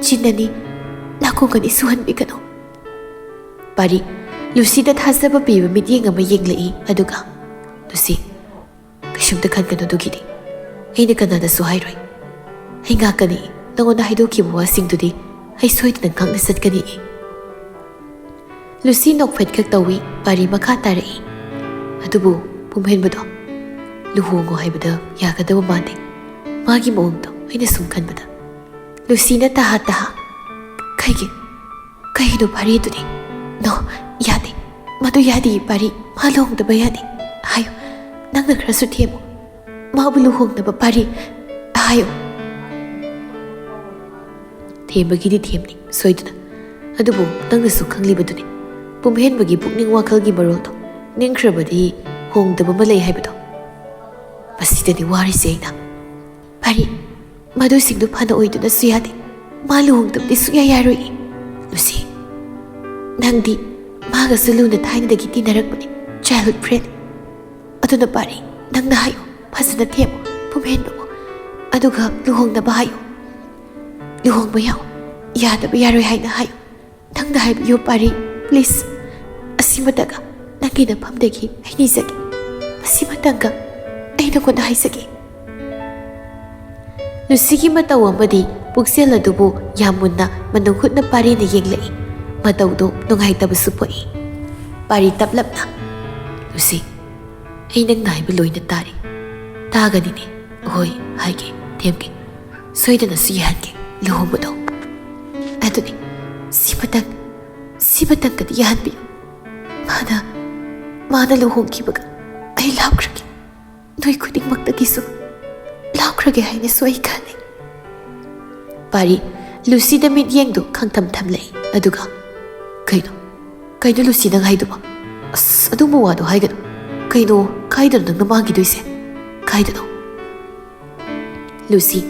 ꯆꯤꯟ ꯑꯅꯤ, ꯅꯥꯀꯣꯡ ꯑꯅꯤ ꯁꯨꯍꯟꯕꯤꯒꯅꯨ"꯫ ꯄꯥꯔꯤ, ꯂꯨꯁꯤꯗ ꯊꯥꯖꯕ ꯄꯤꯕ ꯃꯤꯠꯌꯦꯡ ꯑꯃ ꯌꯦꯡꯂꯛꯏ꯫ ꯑꯗꯨꯒ, "ꯂꯨꯁꯤ, ꯀꯩꯁꯨꯝꯇ ꯈꯟꯒꯅꯨ ꯑꯗꯨꯒꯤꯗꯤ꯫ ꯑꯩꯅ ꯀꯅꯥꯗꯁꯨ ꯍꯥꯏꯔꯣꯏ꯫ ꯑꯩ ꯉꯥꯛꯀꯅꯤ꯫ ꯅꯉꯣꯟꯗ ꯍꯥꯏꯗꯣꯛꯈꯤꯕ ꯋꯥꯁꯤꯡꯗꯨꯗꯤ ꯑꯩ ꯁꯣꯏꯗꯅ ꯉꯥꯛꯅ ꯆꯠꯀꯅꯤ꯫ ꯂꯨꯁꯤ ꯅꯣꯛꯐꯦꯠ ꯈꯛ ꯇꯧꯏ꯫ ꯄꯥꯔꯤ ꯃꯈꯥ ꯇꯥꯔꯛꯏ, "ꯑꯗꯨꯕꯨ ꯄꯨꯝꯍꯦꯟꯕꯗꯣ ꯂꯨꯍꯣꯡꯉꯣ ꯍꯥꯏꯕꯗ ꯌꯥꯒꯗꯕ ꯃꯥꯟꯗꯦ꯫ ꯃꯥꯒꯤ ꯃꯑꯣꯡꯗꯣ ꯑꯩꯅ ꯁꯨꯝ ꯈꯟꯕꯗ꯫" ꯂꯨꯁꯤꯅ ꯇꯍꯥ ꯇꯍꯥ, "ꯀꯩꯒꯤ? ꯀꯩꯒꯤꯅꯣ ꯄꯥꯔꯤ ꯑꯗꯨꯗꯤ? ꯅꯣ, ꯌꯥꯗꯦ꯫ ꯃꯗꯨ ꯌꯥꯗꯦ ꯄꯥꯔꯤ꯫ ꯃꯥ ꯂꯨꯍꯣꯡꯗꯕ ꯌꯥꯗꯦ꯫ ꯍꯥꯏꯌꯨ, ꯅꯪꯅ ꯈꯔꯁꯨ ꯊꯦꯝꯃꯨ꯫ ꯃꯥꯕꯨ ꯂꯨꯍꯣꯡꯅꯕ ꯄꯥꯔꯤ꯫ ꯍꯥꯏꯌꯨ꯫" "ꯊꯦꯝꯕꯒꯤꯗꯤ ꯊꯦꯝꯅꯤ ꯁꯣꯏꯗꯅ꯫ ꯑꯗꯨꯕꯨ ꯅꯪꯅꯁꯨ ꯈꯪꯂꯤꯕꯗꯨꯅꯤ, ꯄꯨꯝꯍꯦꯟꯕꯒꯤ ꯄꯨꯛꯅꯤꯡ ꯋꯥꯈꯜꯒꯤ ꯃꯔꯣꯜꯗꯣ꯫ ꯅꯤꯡꯈ꯭ꯔꯕꯗꯤ ꯍꯣꯡꯗꯕ ꯑꯃ ꯂꯩ ꯍꯥꯏꯕꯗꯣ꯫ ꯃꯁꯤꯗꯅꯤ ꯋꯥꯔꯤꯁꯦ ꯑꯩꯅ꯫ ꯄꯥꯔꯤ, ꯃꯗꯨꯁꯤꯡꯗꯨ ꯐꯅ ꯑꯣꯏꯗꯨꯅꯁꯨ ꯌꯥꯗꯦ꯫ ꯃꯥ ꯂꯨꯍꯣꯡꯗꯕꯗꯤ ꯁꯨꯡꯌꯥ ꯌꯥꯔꯣꯏ꯫ ꯂꯨꯁꯤ, ꯅꯪꯗꯤ ꯃꯥꯒꯁꯨ ꯂꯨꯅ ꯊꯥꯏꯅꯗꯒꯤ ꯇꯤꯟꯅꯔꯛꯄꯅꯤ, childhood friend꯫ ꯑꯗꯨꯅ ꯄꯥꯔꯤ, ꯅꯪꯅ ꯍꯥꯏꯌꯨ, ꯐꯖꯅ ꯊꯦꯝꯃꯨ ꯄꯨꯝꯍꯦꯟꯕꯕꯨ, ꯑꯗꯨꯒ ꯂꯨꯍꯣꯡꯅꯕ ꯍꯥꯏꯌꯨ꯫ ꯂꯨꯍꯣꯡꯕ ꯌꯥꯎ, ꯌꯥꯗꯕ ꯌꯥꯔꯣꯏ ꯍꯥꯏꯅ ꯍꯥꯏꯌꯨ꯫ ꯅꯪꯅ ꯍꯥꯏꯕꯤꯌꯨ ꯄꯥꯔꯤ, please꯫ ꯑꯁꯤꯃꯇꯒ ꯅꯪꯒꯤ ꯅꯐꯝꯗꯒꯤ ꯑꯩ ꯅꯤꯖꯒꯦ꯫ ꯃꯁꯤꯃꯇꯪꯒ ꯑꯩ ꯅꯉꯣꯟꯗ ꯍꯥꯏꯖꯒꯦ꯫" ꯂꯨꯁꯤꯒꯤ ꯃꯇꯧ ꯑꯃꯗꯤ ꯄꯨꯛꯆꯦꯜ ꯑꯗꯨꯕꯨ ꯌꯥꯝ ꯃꯨꯟꯅ ꯃꯅꯨꯡ ꯍꯨꯠꯅ ꯄꯥꯔꯤꯅ ꯌꯦꯡꯂꯛꯏ꯫ ꯃꯇꯧꯗꯨ ꯅꯨꯡꯉꯥꯏꯇꯕꯁꯨ ꯄꯣꯛꯏ꯫ ꯄꯥꯔꯤ ꯇꯞꯂꯞꯅ, "ꯂꯨꯁꯤ, ꯑꯩ ꯅꯪꯅ ꯍꯥꯏꯕ ꯂꯣꯏꯅ ꯇꯥꯔꯦ꯫ ꯇꯥꯒꯅꯤꯅꯦ꯫ ꯍꯣꯏ, ꯍꯥꯏꯒꯦ, ꯊꯦꯝꯒꯦ꯫ ꯁꯣꯏꯗꯅꯁꯨ ꯌꯥꯍꯟꯒꯦ ꯂꯨꯍꯣꯡꯕꯗꯣ꯫ ꯑꯗꯨꯅꯤ, ꯁꯤꯃꯇꯪ, ꯁꯤꯃꯇꯪꯒꯗꯤ ꯌꯥꯍꯟꯕꯤꯌꯨ꯫ ꯃꯥꯅ, ꯃꯥꯅ ꯂꯨꯍꯣꯡꯈꯤꯕꯒ ꯑꯩ ꯂꯥꯞꯈ꯭ꯔꯒꯦ꯫ ꯅꯣꯏ ꯈꯨꯗꯤꯡꯃꯛꯇꯒꯤꯁꯨ ꯂꯥꯞꯈ꯭ꯔꯒꯦ ꯍꯥꯏꯅꯁꯨ ꯑꯩ ꯈꯜꯂꯤ꯫" ꯄꯥꯔꯤ ꯂꯨꯁꯤꯗ ꯃꯤꯠꯌꯦꯡꯗꯨ ꯈꯪꯊꯝ ꯊꯝꯂꯛꯏ꯫ ꯑꯗꯨꯒ, "ꯀꯩꯅꯣ? ꯀꯩꯅꯣ ꯂꯨꯁꯤ ꯅꯪ ꯍꯥꯏꯗꯨꯕꯣ? ꯑꯁ, ꯑꯗꯨꯝꯕ ꯋꯥꯗꯣ ꯍꯥꯏꯒꯅꯨ꯫ ꯀꯩꯅꯣ? ꯀꯥꯏꯗꯅꯣ ꯅꯪꯅ ꯃꯥꯡꯈꯤꯗꯣꯏꯁꯦ? ꯀꯥꯏꯗꯅꯣ?" ꯂꯨꯁꯤ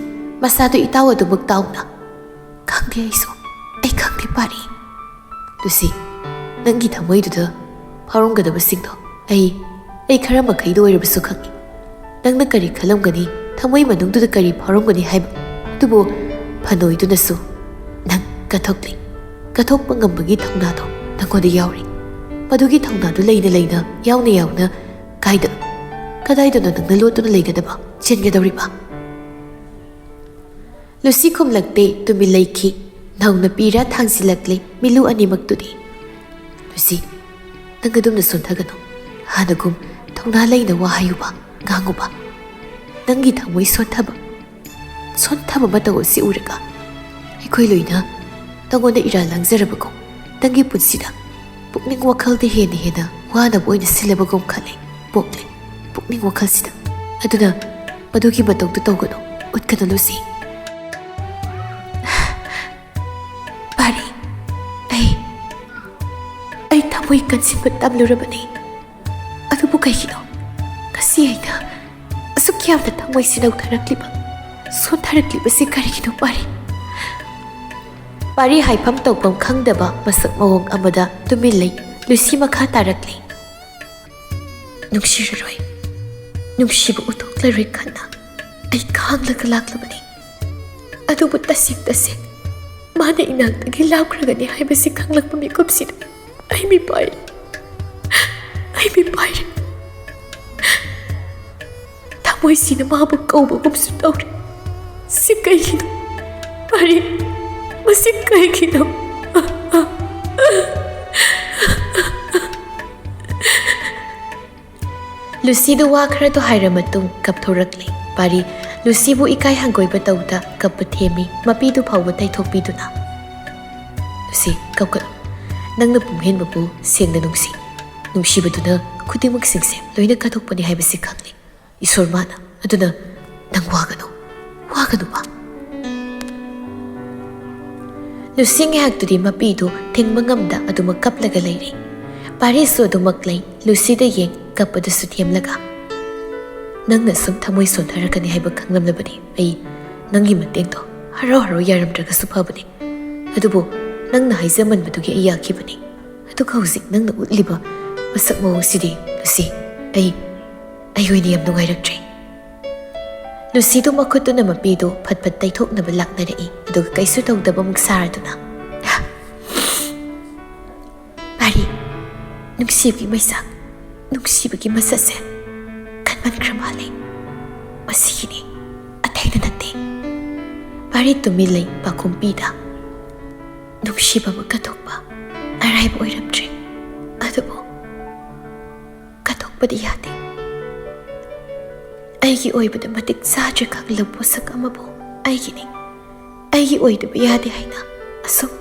ꯃꯁꯥꯗꯨ ꯏꯇꯥꯎ ꯑꯗꯨꯃꯛ ꯇꯥꯎꯅ, "ꯈꯪꯗꯦ ꯑꯩꯁꯨ꯫ ꯑꯩ ꯈꯪꯗꯦ ꯄꯥꯔꯤ꯫" "ꯂꯨꯁꯤ, ꯅꯪꯒꯤ ꯊꯃꯣꯏꯗꯨꯗ ꯐꯥꯎꯔꯝꯒꯗꯕꯁꯤꯡꯗꯣ ꯑꯩ, ꯑꯩ ꯈꯔ ꯃꯈꯩꯗ ꯑꯣꯏꯔꯕꯁꯨ ꯈꯪꯏ꯫ ꯅꯪꯅ ꯀꯔꯤ ꯈꯜꯂꯝꯒꯅꯤ, ꯊꯃꯣꯏ ꯃꯅꯨꯡꯗꯨꯗ ꯀꯔꯤ ꯐꯥꯎꯔꯝꯒꯅꯤ ꯍꯥꯏꯕ ꯑꯗꯨꯕꯨ ꯐꯅꯣꯏꯗꯨꯅꯁꯨ ꯅꯪ ꯀꯠꯊꯣꯛꯂꯤ꯫ ꯀꯠꯊꯣꯛꯄ ꯉꯝꯕꯒꯤ ꯊꯧꯅꯥꯗꯣ ꯅꯪꯉꯣꯟꯗ ꯌꯥꯎꯔꯤ꯫ ꯃꯗꯨꯒꯤ ꯊꯧꯅꯥꯗꯨ ꯂꯩꯅ ꯂꯩꯅ, ꯌꯥꯎꯅ ꯌꯥꯎꯅ ꯀꯥꯏꯗꯅꯣ, ꯀꯗꯥꯏꯗꯅꯣ ꯅꯪꯅ ꯂꯣꯠꯇꯨꯅ ꯂꯩꯒꯗꯕ, ꯆꯦꯟꯒꯗꯧꯔꯤꯕ?" ꯂꯨꯁꯤ ꯈꯨꯝꯂꯛꯇꯦ, ꯇꯨꯃꯤꯟ ꯂꯩꯈꯤ꯫ ꯅꯧꯅ ꯄꯤꯔ ꯊꯥꯡꯖꯤꯜꯂꯛꯂꯦ ꯃꯤꯠꯂꯨ ꯑꯅꯤꯃꯛꯇꯨꯗꯤ꯫ "ꯂꯨꯁꯤ, ꯅꯪ ꯑꯗꯨꯝꯅ ꯁꯣꯟꯊꯒꯅꯨ꯫ ꯍꯥꯟꯅꯒꯨꯝ ꯊꯧꯅꯥ ꯂꯩꯅ ꯋꯥ ꯍꯥꯏꯌꯨꯕ, ꯉꯥꯡꯉꯨꯕ꯫ ꯅꯪꯒꯤ ꯊꯃꯣꯏ ꯁꯣꯟꯊꯕ, ꯁꯣꯟꯊꯕ ꯃꯇꯧ ꯑꯁꯤ ꯎꯔꯒ ꯑꯩꯈꯣꯏ ꯂꯣꯏꯅ ꯅꯪꯉꯣꯟꯗ ꯏꯔꯥꯜ ꯂꯥꯡꯖꯔꯕꯒꯨꯝ ꯅꯪꯒꯤ ꯄꯨꯟꯁꯤꯗ ꯄꯨꯛꯅꯤꯡ ꯋꯥꯈꯜꯗ ꯍꯦꯟꯅ ꯍꯦꯟꯅ ꯋꯥꯅꯕ ꯑꯣꯏꯅ ꯁꯤꯜꯂꯕꯒꯨꯝ ꯈꯜꯂꯦ, ꯄꯣꯛꯂꯦ ꯄꯨꯛꯅꯤꯡ ꯋꯥꯈꯜꯁꯤꯗ꯫ ꯑꯗꯨꯅ ꯃꯗꯨꯒꯤ ꯃꯇꯧꯗꯨ ꯇꯧꯒꯅꯨ, ꯎꯠꯀꯅꯨ ꯂꯨꯁꯤ꯫" "ꯄꯥꯔꯤ, ꯑꯩ, ꯑꯩ ꯊꯃꯣꯏ ꯀꯟꯁꯤꯟꯕ ꯇꯝꯂꯨꯔꯕꯅꯤ꯫ ꯑꯗꯨꯕꯨ ꯀꯩꯒꯤꯅꯣ ꯉꯁꯤ ꯑꯩꯅ ꯑꯁꯨꯛ ꯌꯥꯝꯅ ꯊꯃꯣꯏ ꯁꯤꯅꯧꯊꯔꯛꯂꯤꯕ, ꯁꯣꯟꯊꯔꯛꯂꯤꯕꯁꯤ ꯀꯔꯤꯒꯤꯅꯣ ꯄꯥꯔꯤ?" ꯄꯥꯔꯤ ꯍꯥꯏꯐꯝ ꯇꯧꯐꯝ ꯈꯪꯗꯕ ꯃꯁꯛ ꯃꯑꯣꯡ ꯑꯃꯗ ꯇꯨꯃꯤꯟ ꯂꯩ꯫ ꯂꯨꯁꯤ ꯃꯈꯥ ꯇꯥꯔꯛꯂꯤ꯫ "ꯅꯨꯡꯁꯤꯔꯔꯣꯏ, ꯅꯨꯡꯁꯤꯕ ꯎꯠꯊꯣꯛꯂꯔꯣꯏ ꯈꯟꯅ ꯑꯩ ꯈꯥꯡꯂꯒ ꯂꯥꯛꯂꯕꯅꯤ꯫ ꯑꯗꯨꯕꯨ ꯇꯁꯦꯡ ꯇꯁꯦꯡ ꯃꯥꯅ ꯏꯅꯥꯛꯇꯒꯤ ꯂꯥꯞꯈ꯭ꯔꯒꯅꯤ ꯍꯥꯏꯕꯁꯤ ꯈꯪꯂꯛꯄ ꯃꯤꯀꯨꯞꯁꯤꯗ ꯑꯩ ꯃꯤꯄꯥꯏꯔꯦ, ꯑꯩ ꯃꯤꯄꯥꯏꯔꯦ꯫ ꯊꯃꯣꯏꯁꯤꯅ ꯃꯥꯕꯨ ꯀꯧꯕꯒꯨꯝꯁꯨ ꯇꯧꯔꯦ꯫ ꯁꯤ ꯀꯩꯒꯤꯅꯣ? ꯄꯥꯔꯤ, ꯃꯁꯤ ꯀꯩꯒꯤꯅꯣ?" ꯂꯨꯁꯤꯗꯨ ꯋꯥ ꯈꯔꯗꯨ ꯍꯥꯏꯔ ꯃꯇꯨꯡ ꯀꯞꯊꯣꯔꯛꯂꯦ꯫ ꯄꯥꯔꯤ, ꯂꯨꯁꯤꯕꯨ ꯏꯀꯥꯏ ꯍꯪꯒꯣꯏꯕ ꯇꯧꯗ ꯀꯞꯄ ꯊꯦꯝꯃꯤ, ꯃꯄꯤꯗꯨ ꯐꯥꯎꯕ ꯇꯩꯊꯣꯛꯄꯤꯗꯨꯅ꯫ "ꯂꯨꯁꯤ, ꯀꯞꯀꯅꯨ꯫ ꯅꯪꯅ ꯄꯨꯝꯍꯦꯟꯕꯕꯨ ꯁꯦꯡꯅ ꯅꯨꯡꯁꯤ꯫ ꯅꯨꯡꯁꯤꯕꯗꯨꯅ ꯈꯨꯗꯤꯡꯃꯛꯁꯤꯡꯁꯦ ꯂꯣꯏꯅ ꯀꯠꯊꯣꯛꯄꯅꯤ ꯍꯥꯏꯕꯁꯤ ꯈꯪꯂꯤ ꯏꯁꯣꯔ ꯃꯥꯅ꯫ ꯑꯗꯨꯅ ꯅꯪ ꯋꯥꯒꯅꯨ, ꯋꯥꯒꯅꯨꯕ꯫" ꯂꯨꯁꯤ ꯉꯥꯏꯍꯥꯛꯇꯨꯗꯤ ꯃꯄꯤꯗꯨ ꯊꯤꯡꯕ ꯉꯝꯗ ꯑꯗꯨꯃꯛ ꯀꯞꯂꯒ ꯂꯩꯔꯦ꯫ ꯄꯥꯔꯤꯁꯨ ꯑꯗꯨꯃꯛ ꯂꯩ, ꯂꯨꯁꯤꯗ ꯌꯦꯡ ꯀꯞꯄꯗꯨꯁꯨ ꯊꯦꯝꯂꯒ꯫ "ꯅꯪꯅ ꯁꯨꯝ ꯊꯃꯣꯏ ꯁꯣꯟꯊꯔꯛꯀꯅꯤ ꯍꯥꯏꯕ ꯈꯪꯂꯝꯂꯕꯅꯤ꯫ ꯑꯩ ꯅꯪꯒꯤ ꯃꯇꯦꯡꯗꯣ ꯍꯔꯥꯎ ꯍꯔꯥꯎ ꯌꯥꯔꯝꯗ꯭ꯔꯒꯁꯨ ꯐꯕꯅꯤ꯫ ꯑꯗꯨꯕꯨ ꯅꯪꯅ ꯍꯥꯏꯖꯃꯟꯕꯗꯨꯒꯤ ꯑꯩ ꯌꯥꯈꯤꯕꯅꯤ꯫ ꯑꯗꯨꯒ ꯍꯧꯖꯤꯛ ꯅꯪꯅ ꯎꯠꯂꯤꯕ ꯃꯁꯛ ꯃꯑꯣꯡꯁꯤꯗꯤ, ꯂꯨꯁꯤ, ꯑꯩ, ꯑꯩ ꯑꯣꯏꯅ ꯌꯥꯝ ꯅꯨꯡꯉꯥꯏꯔꯛꯇ꯭ꯔꯦ꯫" ꯂꯨꯁꯤꯗꯨ ꯃꯈꯨꯠꯇꯨꯅ ꯃꯄꯤꯗꯨ ꯐꯠ ꯐꯠ ꯇꯩꯊꯣꯛꯅꯕ ꯂꯥꯛꯅꯔꯛꯏ, ꯑꯗꯨꯒ ꯀꯩꯁꯨ ꯇꯧꯗꯕ ꯑꯃꯨꯛ ꯁꯥꯔꯗꯨꯅ, "ꯄꯥꯔꯤ, ꯅꯨꯡꯁꯤꯕꯒꯤ ꯃꯩꯁꯥ, ꯅꯨꯡꯁꯤꯕꯒꯤ ꯃꯁꯛꯁꯦ ꯈꯟꯃꯟꯈ꯭ꯔ ꯃꯥꯜꯂꯦ꯫ ꯃꯁꯤꯒꯤꯅꯤ, ꯑꯇꯩꯅ ꯅꯠꯇꯦ꯫" ꯄꯥꯔꯤ ꯇꯨꯃꯤꯟ ꯂꯩ, ꯄꯥꯈꯨꯝ ꯄꯤꯗ꯫ ꯅꯨꯡꯁꯤꯕ ꯑꯃ ꯀꯠꯊꯣꯛꯄ ꯑꯔꯥꯏꯕ ꯑꯣꯏꯔꯝꯗ꯭ꯔꯦ꯫ ꯑꯗꯨꯕꯨ ꯀꯠꯊꯣꯛꯄꯗꯤ ꯌꯥꯗꯦ꯫ ꯑꯩꯒꯤ ꯑꯣꯏꯕꯗ ꯃꯇꯤꯛ ꯆꯥꯗ꯭ꯔꯦ ꯈꯪꯂꯕ ꯄꯣꯠꯁꯛ ꯑꯃꯕꯨ ꯑꯩꯒꯤꯅꯤ, ꯑꯩꯒꯤ ꯑꯣꯏꯗꯕ ꯌꯥꯗꯦ ꯍꯥꯏꯅ ꯑꯁꯨꯝ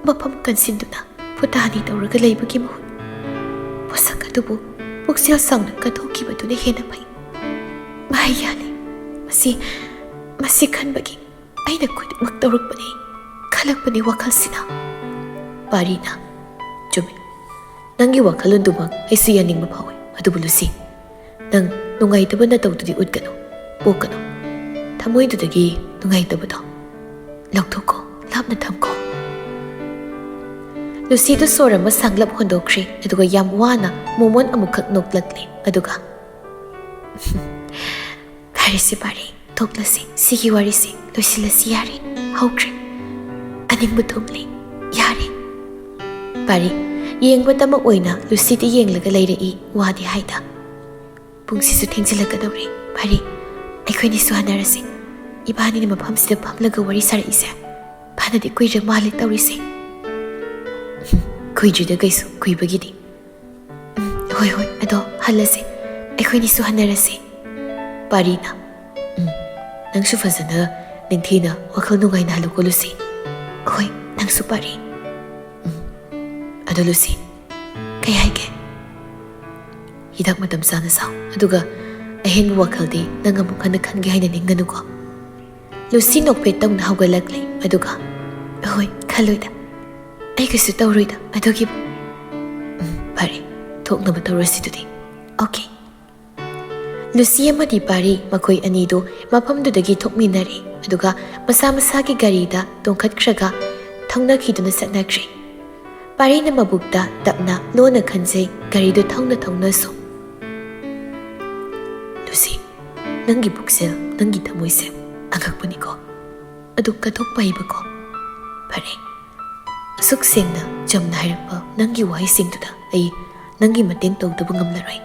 ꯃꯐꯝ ꯀꯟꯁꯤꯟꯗꯨꯅ ꯐꯨꯇꯥꯅꯤ ꯇꯧꯔꯒ ꯂꯩꯕꯒꯤ ꯃꯍꯨꯠ, ꯄꯣꯠꯁꯛ ꯑꯗꯨꯕꯨ ꯄꯨꯛꯆꯦꯜ ꯆꯥꯎꯅ ꯀꯠꯊꯣꯛꯈꯤꯕꯗꯨꯅ ꯍꯦꯟꯅ ꯐꯩ꯫ ꯃꯍꯩ ꯌꯥꯜꯂꯦ꯫ ꯃꯁꯤ, ꯃꯁꯤ ꯈꯟꯕꯒꯤ ꯑꯩꯅ ꯈꯨꯗꯤꯡꯃꯛ ꯇꯧꯔꯛꯄꯅꯤ, ꯈꯜꯂꯛꯄꯅꯤ ꯋꯥꯈꯜꯁꯤꯅ꯫ ꯄꯥꯔꯤꯅ, ꯆꯨꯝꯃꯤ, ꯅꯪꯒꯤ ꯋꯥꯈꯜꯂꯣꯟꯗꯨꯃꯛ ꯑꯩꯁꯨ ꯌꯥꯅꯤꯡꯕ ꯐꯥꯎꯏ꯫ ꯑꯗꯨꯕꯨ ꯂꯨꯁꯤ, ꯅꯪ ꯅꯨꯡꯉꯥꯏꯇꯕ ꯅꯇꯧꯗꯨꯗꯤ ꯎꯠꯀꯅꯨ, ꯄꯣꯛꯀꯅꯨ꯫ ꯊꯃꯣꯏꯗꯨꯗꯒꯤ ꯅꯨꯡꯉꯥꯏꯇꯕꯗꯣ ꯂꯧꯊꯣꯛꯀꯣ, ꯂꯥꯞꯅ ꯊꯝꯈꯣ꯫ ꯂꯨꯁꯤꯗꯨ ꯁꯣꯔ ꯑꯃ ꯁꯥꯡꯂꯞ ꯍꯣꯟꯗꯣꯛꯈ꯭ꯔꯦ, ꯑꯗꯨꯒ ꯌꯥꯝ ꯋꯥꯅ ꯃꯣꯃꯣꯟ ꯑꯃꯨꯛꯈꯛ ꯅꯣꯛꯂꯛꯂꯦ, ꯑꯗꯨꯒ, "ꯐꯔꯦꯁꯦ ꯄꯥꯔꯤ, ꯇꯣꯛꯂꯁꯤ, ꯁꯤꯒꯤ ꯋꯥꯔꯤꯁꯤ ꯂꯣꯏꯁꯤꯜꯂꯁꯤ ꯌꯥꯔꯦ, ꯍꯧꯈ꯭ꯔꯦ꯫ ꯑꯅꯤꯡꯕ ꯊꯨꯡꯂꯦ, ꯌꯥꯔꯦ꯫" ꯄꯥꯔꯤ, ꯌꯦꯡꯕꯇꯃꯛ ꯑꯣꯏꯅ ꯂꯨꯁꯤꯗ ꯌꯦꯡꯂꯒ ꯂꯩꯔꯛꯏ, ꯋꯥꯗꯤ ꯍꯥꯏꯗ꯫ "ꯄꯨꯡꯁꯤꯁꯨ ꯊꯦꯡꯖꯤꯜꯂꯛꯀꯗꯧꯔꯦ꯫ ꯐꯔꯦ, ꯑꯩꯈꯣꯏꯅꯤꯁꯨ ꯍꯟꯅꯔꯁꯤ꯫ ꯏꯕꯥꯅꯤꯅ ꯃꯐꯝꯁꯤꯗ ꯐꯝꯂꯒ ꯋꯥꯔꯤ ꯁꯥꯔꯛꯏꯁꯦ ꯐꯅꯗꯤ ꯀꯨꯏꯔ ꯃꯥꯜꯂꯦ ꯇꯧꯔꯤꯁꯦ꯫" "ꯀꯨꯏꯗ꯭ꯔꯤꯗ ꯀꯩꯁꯨ, ꯀꯨꯏꯕꯒꯤꯗꯤ꯫" "ꯎꯝ, ꯍꯣꯏ, ꯍꯣꯏ, ꯑꯗꯣ ꯍꯜꯂꯁꯤ꯫ ꯑꯩꯈꯣꯏꯅꯤꯁꯨ ꯍꯟꯅꯔꯁꯤ꯫" ꯄꯥꯔꯤꯅ, "ꯎꯝ, ꯅꯪꯁꯨ ꯐꯖꯅ ꯅꯤꯡꯊꯤꯅ ꯋꯥꯈꯜ ꯅꯨꯡꯉꯥꯏꯅ ꯍꯜꯂꯨꯀꯣ ꯂꯨꯁꯤ꯫" "ꯍꯣꯏ, ꯅꯪꯁꯨ ꯄꯥꯔꯤ꯫" "ꯎꯝ, ꯑꯗꯣ ꯂꯨꯁꯤ, ꯀꯩ ꯍꯥꯏꯒꯦ?" "ꯍꯤꯗꯥꯛ ꯃꯇꯝ ꯆꯥꯅ ꯆꯥꯎ, ꯑꯗꯨꯒ ꯑꯍꯦꯟꯕ ꯋꯥꯈꯜꯗꯤ ꯅꯪ ꯑꯃꯨꯛ ꯍꯟꯅ ꯈꯟꯒꯦ ꯍꯥꯏꯅ ꯅꯤꯡꯒꯅꯨꯀꯣ꯫" ꯂꯨꯁꯤ ꯅꯣꯛꯐꯦꯠ ꯇꯧꯅ ꯍꯧꯒꯠꯂꯛꯂꯦ, ꯑꯗꯨꯒ, "ꯍꯣꯏ, ꯈꯜꯂꯣꯏꯗ, ꯑꯩ ꯀꯩꯁꯨ ꯇꯧꯔꯣꯏꯗ, ꯑꯗꯨꯒꯤꯕꯨ꯫" "ꯎꯝ, ꯐꯔꯦ, ꯊꯣꯛꯅꯕ ꯇꯧꯔꯁꯤ ꯑꯗꯨꯗꯤ꯫" "ꯑꯣꯀꯦ꯫" ꯂꯨꯁꯤ ꯑꯃꯗꯤ ꯄꯥꯔꯤ ꯃꯈꯣꯏ ꯑꯅꯤꯗꯨ ꯃꯐꯝꯗꯨꯗꯒꯤ ꯊꯣꯛꯃꯤꯟꯅꯔꯦ, ꯑꯗꯨꯒ ꯃꯁꯥ ꯃꯁꯥꯒꯤ ꯒꯥꯔꯤꯗ ꯇꯣꯡꯈꯠꯈ꯭ꯔꯒ ꯊꯧꯅꯈꯤꯗꯨꯅ ꯆꯠꯅꯈ꯭ꯔꯦ꯫ ꯄꯥꯔꯤꯅ ꯃꯕꯨꯛꯇ ꯇꯞꯅ ꯂꯣꯟꯅ ꯈꯟꯖꯩ, ꯒꯥꯔꯤꯗꯨ ꯊꯧꯅ ꯊꯧꯅꯁꯨ꯫ "ꯂꯨꯁꯤ, ꯅꯪꯒꯤ ꯄꯨꯛꯆꯦꯜ, ꯅꯪꯒꯤ ꯊꯃꯣꯏꯁꯦ ꯑꯉꯛꯄꯅꯤꯀꯣ꯫ ꯑꯗꯨ ꯀꯠꯊꯣꯛꯄ ꯍꯩꯕꯀꯣ꯫ ꯐꯔꯦ, ꯑꯁꯨꯛ ꯁꯦꯡꯅ, ꯆꯝꯅ ꯍꯥꯏꯔꯛꯄ ꯅꯪꯒꯤ ꯋꯥꯍꯩꯁꯤꯡꯗꯨꯗ ꯑꯩ ꯅꯪꯒꯤ ꯃꯇꯦꯡ ꯇꯧꯗꯕ ꯉꯝꯂꯔꯣꯏ꯫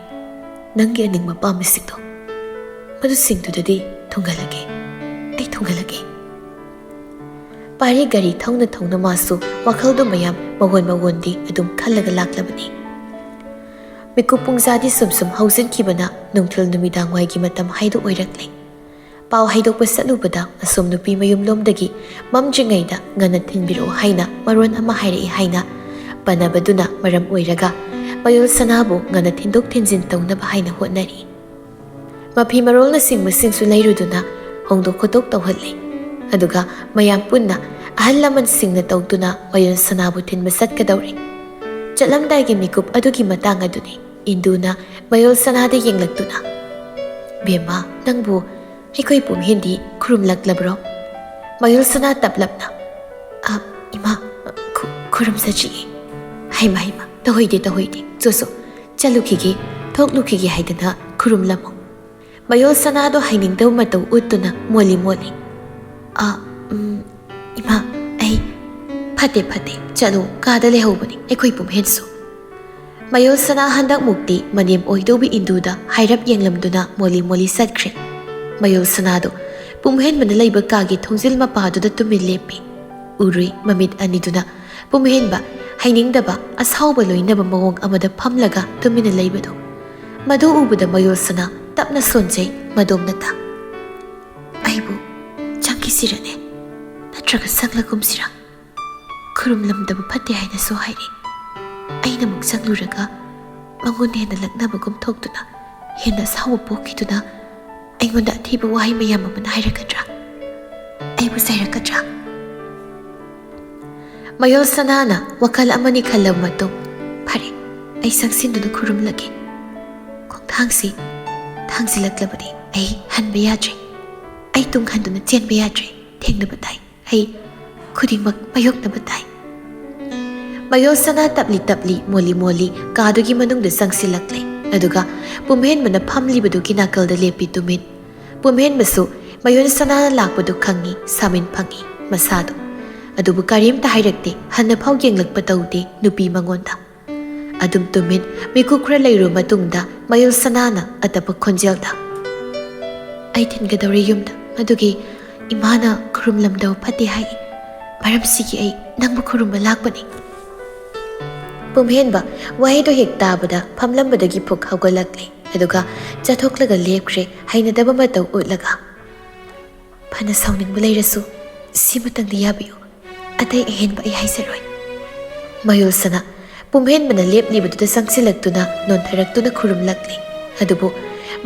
ꯅꯪꯒꯤ ꯑꯅꯤꯡꯕ ꯄꯥꯝꯕꯁꯤꯡꯗꯣ, ꯃꯗꯨꯁꯤꯡꯗꯨꯗꯗꯤ ꯊꯨꯡꯍꯜꯂꯒꯦ, ꯑꯩ ꯊꯨꯡꯍꯜꯂꯒꯦ꯫" ꯄꯥꯔꯤ ꯒꯥꯔꯤ ꯊꯧꯅ ꯊꯧꯅ ꯃꯥꯁꯨ ꯋꯥꯈꯜꯗꯨ ꯃꯌꯥꯝ ꯃꯉꯣꯟ ꯃꯉꯣꯟꯗꯤ ꯑꯗꯨꯝ ꯈꯜꯂꯒ ꯂꯥꯛꯂꯕꯅꯤ꯫ ꯃꯤꯀꯨꯞ ꯄꯨꯡꯖꯥꯗꯤ ꯁꯨꯝ ꯁꯨꯝ ꯍꯧꯖꯤꯟꯈꯤꯕꯅ ꯅꯨꯡꯊꯤꯜ ꯅꯨꯃꯤꯗꯥꯡ ꯋꯥꯏꯒꯤ ꯃꯇꯝ ꯍꯥꯏꯗꯨ ꯑꯣꯏꯔꯛꯂꯦ꯫ ꯄꯥꯎ ꯍꯥꯏꯗꯣꯛꯄ ꯆꯠꯂꯨꯕꯗ ꯑꯁꯣꯝ ꯅꯨꯄꯤ ꯃꯌꯨꯝꯂꯣꯝꯗꯒꯤ ꯃꯝꯗ꯭ꯔꯤꯉꯩꯗ ꯉꯟꯅ ꯊꯤꯟꯕꯤꯔꯛꯎ ꯍꯥꯏꯅ ꯃꯔꯣꯟ ꯑꯃ ꯍꯥꯏꯔꯛꯏ ꯍꯥꯏꯅ ꯄꯟꯅꯕꯗꯨꯅ ꯃꯔꯝ ꯑꯣꯏꯔꯒ ꯃꯌꯣꯜ ꯁꯅꯥꯕꯨ ꯉꯟꯅ ꯊꯤꯟꯗꯣꯛ ꯊꯤꯟꯖꯤꯟ ꯇꯧꯅꯕ ꯍꯥꯏꯅ ꯍꯣꯠꯅꯔꯤ꯫ ꯃꯐꯤ ꯃꯔꯣꯜꯅꯆꯤꯡꯕꯁꯤꯡꯁꯨ ꯂꯩꯔꯨꯗꯨꯅ ꯍꯣꯡꯗꯣꯛ ꯈꯣꯠꯇꯣꯛ ꯇꯧꯍꯜꯂꯤ꯫ ꯑꯗꯨꯒ ꯃꯌꯥꯝ ꯄꯨꯟꯅ ꯑꯍꯜ ꯂꯃꯟꯁꯤꯡꯅ ꯇꯧꯗꯨꯅ ꯃꯌꯣꯜ ꯁꯅꯥꯕꯨ ꯊꯤꯟꯕ ꯆꯠꯀꯗꯧꯔꯦ꯫ ꯆꯠꯂꯝꯗꯥꯏꯒꯤ ꯃꯤꯀꯨꯞ ꯑꯗꯨꯒꯤ ꯃꯇꯥꯡ ꯑꯗꯨꯅꯤ ꯏꯟꯗꯨꯅ ꯃꯌꯣꯜ ꯁꯅꯥꯗ ꯌꯦꯡꯂꯛꯇꯨꯅ, "ꯕꯦꯝꯃ, ꯅꯪꯕꯨ ꯑꯩꯈꯣꯏ ꯄꯨꯝꯍꯦꯟꯗꯤ ꯈꯨꯔꯨꯝꯂꯛꯂꯕ꯭ꯔꯣ?" ꯃꯌꯣꯜ ꯁꯅꯥ ꯇꯞꯂꯞꯅ, "ꯑ, ꯏꯃꯥ, ꯈꯨ-, ꯈꯨꯔꯨꯝꯖꯗ꯭ꯔꯤꯌꯦ꯫" "ꯍꯩꯃ, ꯍꯩꯃ, ꯇꯧꯍꯩꯗꯦ, ꯇꯧꯍꯩꯗꯦ꯫ ꯆꯣ, ꯆꯣ, ꯆꯠꯂꯨꯈꯤꯒꯦ, ꯊꯣꯛꯂꯨꯈꯤꯒꯦ ꯍꯥꯏꯗꯅ ꯈꯨꯔꯨꯝꯂꯝꯃꯨ꯫" ꯃꯌꯣꯜ ꯁꯅꯥꯗꯣ ꯍꯩꯅꯤꯡꯗꯕ ꯃꯇꯧ ꯎꯠꯇꯨꯅ ꯃꯣꯜꯂꯤ ꯃꯣꯜꯂꯤ, "ꯑ, ꯎꯝ, ꯏꯃꯥ, ꯑꯩ ꯐꯠꯇꯦ, ꯐꯠꯇꯦ, ꯆꯠꯂꯣ, ꯀꯥꯗ ꯂꯩꯍꯧꯕꯅꯤ ꯑꯩꯈꯣꯏ ꯄꯨꯝꯍꯦꯟꯁꯨ꯫" ꯃꯌꯣꯜ ꯁꯅꯥ ꯍꯟꯗꯛꯃꯨꯛꯇꯤ ꯃꯅꯦꯝ ꯑꯣꯏꯗꯧꯕꯤ ꯏꯟꯗꯨꯗ ꯍꯥꯏꯔꯞ ꯌꯦꯡꯂꯝꯗꯨꯅ ꯃꯣꯜꯂꯤ ꯃꯣꯜꯂꯤ ꯆꯠꯈ꯭ꯔꯦ꯫ ꯃꯌꯣꯜ ꯁꯅꯥꯗꯣ ꯄꯨꯝꯍꯦꯟꯕꯅ ꯂꯩꯕ ꯀꯥꯒꯤ ꯊꯣꯡꯖꯤꯜ ꯃꯄꯥꯗꯨꯗ ꯇꯨꯃꯤꯟ ꯂꯦꯞꯄꯤ꯫ ꯎꯔꯨꯏ ꯃꯃꯤꯠ ꯑꯅꯤꯗꯨꯅ ꯄꯨꯝꯍꯦꯟꯕ ꯍꯩꯅꯤꯡꯗꯕ, ꯑꯁꯥꯎꯕ ꯂꯣꯏꯅꯕ ꯃꯑꯣꯡ ꯑꯃꯗ ꯐꯝꯂꯒ ꯇꯨꯃꯤꯟꯅ ꯂꯩꯕꯗꯣ꯫ ꯃꯗꯨ ꯎꯕꯗ ꯃꯌꯣꯜ ꯁꯅꯥ ꯇꯞꯅ ꯁꯣꯟꯖꯩ ꯃꯗꯣꯝꯅꯇ꯫ "ꯑꯩꯕꯨ ꯆꯪꯈꯤꯁꯤꯔꯅꯦ? ꯅꯠꯇ꯭ꯔꯒ ꯆꯪꯂꯒꯨꯝꯁꯤꯔ? ꯈꯨꯔꯨꯝꯂꯝꯗꯕ ꯐꯠꯇꯦ ꯍꯥꯏꯅꯁꯨ ꯍꯥꯏꯔꯤ꯫ ꯑꯩꯅ ꯑꯃꯨꯛ ꯆꯪꯂꯨꯔꯒ ꯃꯉꯣꯟꯗ ꯍꯦꯟꯅ ꯂꯛꯅꯕꯒꯨꯝ ꯊꯣꯛꯇꯨꯅ, ꯍꯦꯟꯅ ꯑꯁꯥꯎꯕ ꯄꯣꯛꯈꯤꯗꯨꯅ ꯑꯩꯉꯣꯟꯗ ꯑꯊꯤꯕ ꯋꯥꯍꯩ ꯃꯌꯥꯝ ꯑꯃꯅ ꯍꯥꯏꯔꯛꯀꯗ꯭ꯔꯥ? ꯑꯩꯕꯨ ꯆꯩꯔꯛꯀꯗ꯭ꯔꯥ?" ꯃꯌꯣꯜ ꯁꯅꯥꯅ ꯋꯥꯈꯜ ꯑꯃꯅꯤ ꯈꯜꯂꯕ ꯃꯇꯨꯡ, "ꯐꯔꯦ, ꯑꯩ ꯆꯪꯁꯤꯟꯗꯨꯅ ꯈꯨꯔꯨꯝꯂꯒꯦ꯫ ꯈꯣꯡꯊꯥꯡꯁꯤ ꯊꯥꯡꯖꯤꯜꯂꯛꯂꯕꯗꯤ ꯑꯩ ꯍꯟꯕ ꯌꯥꯗ꯭ꯔꯦ꯫ ꯑꯩ ꯇꯨꯡ ꯍꯟꯗꯨꯅ ꯆꯦꯟꯕ ꯌꯥꯗ꯭ꯔꯦ꯫ ꯊꯦꯡꯅꯕ ꯇꯥꯏ꯫ ꯑꯩ ꯈꯨꯗꯤꯡꯃꯛ ꯃꯥꯌꯣꯛꯅꯕ ꯇꯥꯏ꯫" ꯃꯌꯣꯜ ꯁꯅꯥ ꯇꯞꯂꯤ ꯇꯞꯂꯤ, ꯃꯣꯜꯂꯤ ꯃꯣꯜꯂꯤ ꯀꯥꯗꯨꯒꯤ ꯃꯅꯨꯡꯗ ꯆꯪꯁꯤꯜꯂꯛꯂꯦ꯫ ꯑꯗꯨꯒ ꯄꯨꯝꯍꯦꯟꯕꯅ ꯐꯝꯂꯤꯕꯗꯨꯒꯤ ꯅꯥꯀꯜꯗ ꯂꯦꯞꯄꯤ ꯇꯨꯃꯤꯟ꯫ ꯄꯨꯝꯍꯦꯟꯕꯁꯨ ꯃꯌꯣꯜ ꯁꯅꯥꯅ ꯂꯥꯛꯄꯗꯨ ꯈꯪꯉꯤ, ꯁꯥꯃꯤꯟ ꯐꯪꯉꯤ ꯃꯁꯥꯗꯣ꯫ ꯑꯗꯨꯕꯨ ꯀꯔꯤꯝꯇ ꯍꯥꯏꯔꯛꯇꯦ, ꯍꯟꯅꯐꯥꯎ ꯌꯦꯡꯂꯛꯄ ꯇꯧꯗꯦ ꯅꯨꯄꯤ ꯃꯉꯣꯟꯗ꯫ ꯑꯗꯨꯝ ꯇꯨꯃꯤꯟ꯫ ꯃꯤꯀꯨꯞ ꯈꯔ ꯂꯩꯔꯨ ꯃꯇꯨꯡꯗ ꯃꯌꯣꯜ ꯁꯅꯥꯅ ꯑꯇꯞꯄ ꯈꯣꯟꯖꯦꯜꯗ, "ꯑꯩ ꯊꯤꯟꯒꯗꯧꯔꯦ ꯌꯨꯝꯗ, ꯑꯗꯨꯒꯤ ꯏꯃꯥꯅ ꯈꯨꯔꯨꯝꯂꯝꯗꯕ ꯐꯠꯇꯦ ꯍꯥꯏ꯫ ꯃꯔꯝꯁꯤꯒꯤ ꯑꯩ ꯅꯪꯕꯨ ꯈꯨꯔꯨꯝꯕ ꯂꯥꯛꯄꯅꯤ꯫ ꯄꯨꯝꯍꯦꯟꯕ ꯋꯥꯍꯩꯗꯣ ꯍꯦꯛ ꯇꯥꯕꯗ ꯐꯝꯂꯝꯕꯗꯒꯤ ꯐꯨꯛ ꯍꯧꯒꯠꯂꯛꯂꯦ, ꯑꯗꯨꯒ ꯆꯠꯊꯣꯛꯂꯒ ꯂꯦꯞꯈ꯭ꯔꯦ꯫ ꯍꯩꯅꯗꯕ ꯃꯇꯧ ꯎꯠꯂꯒ, "ꯐꯅ ꯁꯥꯎꯅꯤꯡꯕ ꯂꯩꯔꯁꯨ ꯁꯤꯃꯇꯪꯗꯤ ꯌꯥꯕꯤꯌꯨ, ꯑꯇꯩ ꯑꯍꯦꯟꯕ ꯑꯩ ꯍꯥꯏꯖꯔꯣꯏ꯫" ꯃꯌꯣꯜ ꯁꯅꯥ ꯄꯨꯝꯍꯦꯟꯕꯅ ꯂꯦꯞꯂꯤꯕꯗꯨꯗ ꯆꯪꯁꯤꯜꯂꯛꯇꯨꯅ ꯅꯣꯟꯊꯔꯛꯇꯨꯅ ꯈꯨꯔꯨꯝꯂꯛꯂꯤ꯫ ꯑꯗꯨꯕꯨ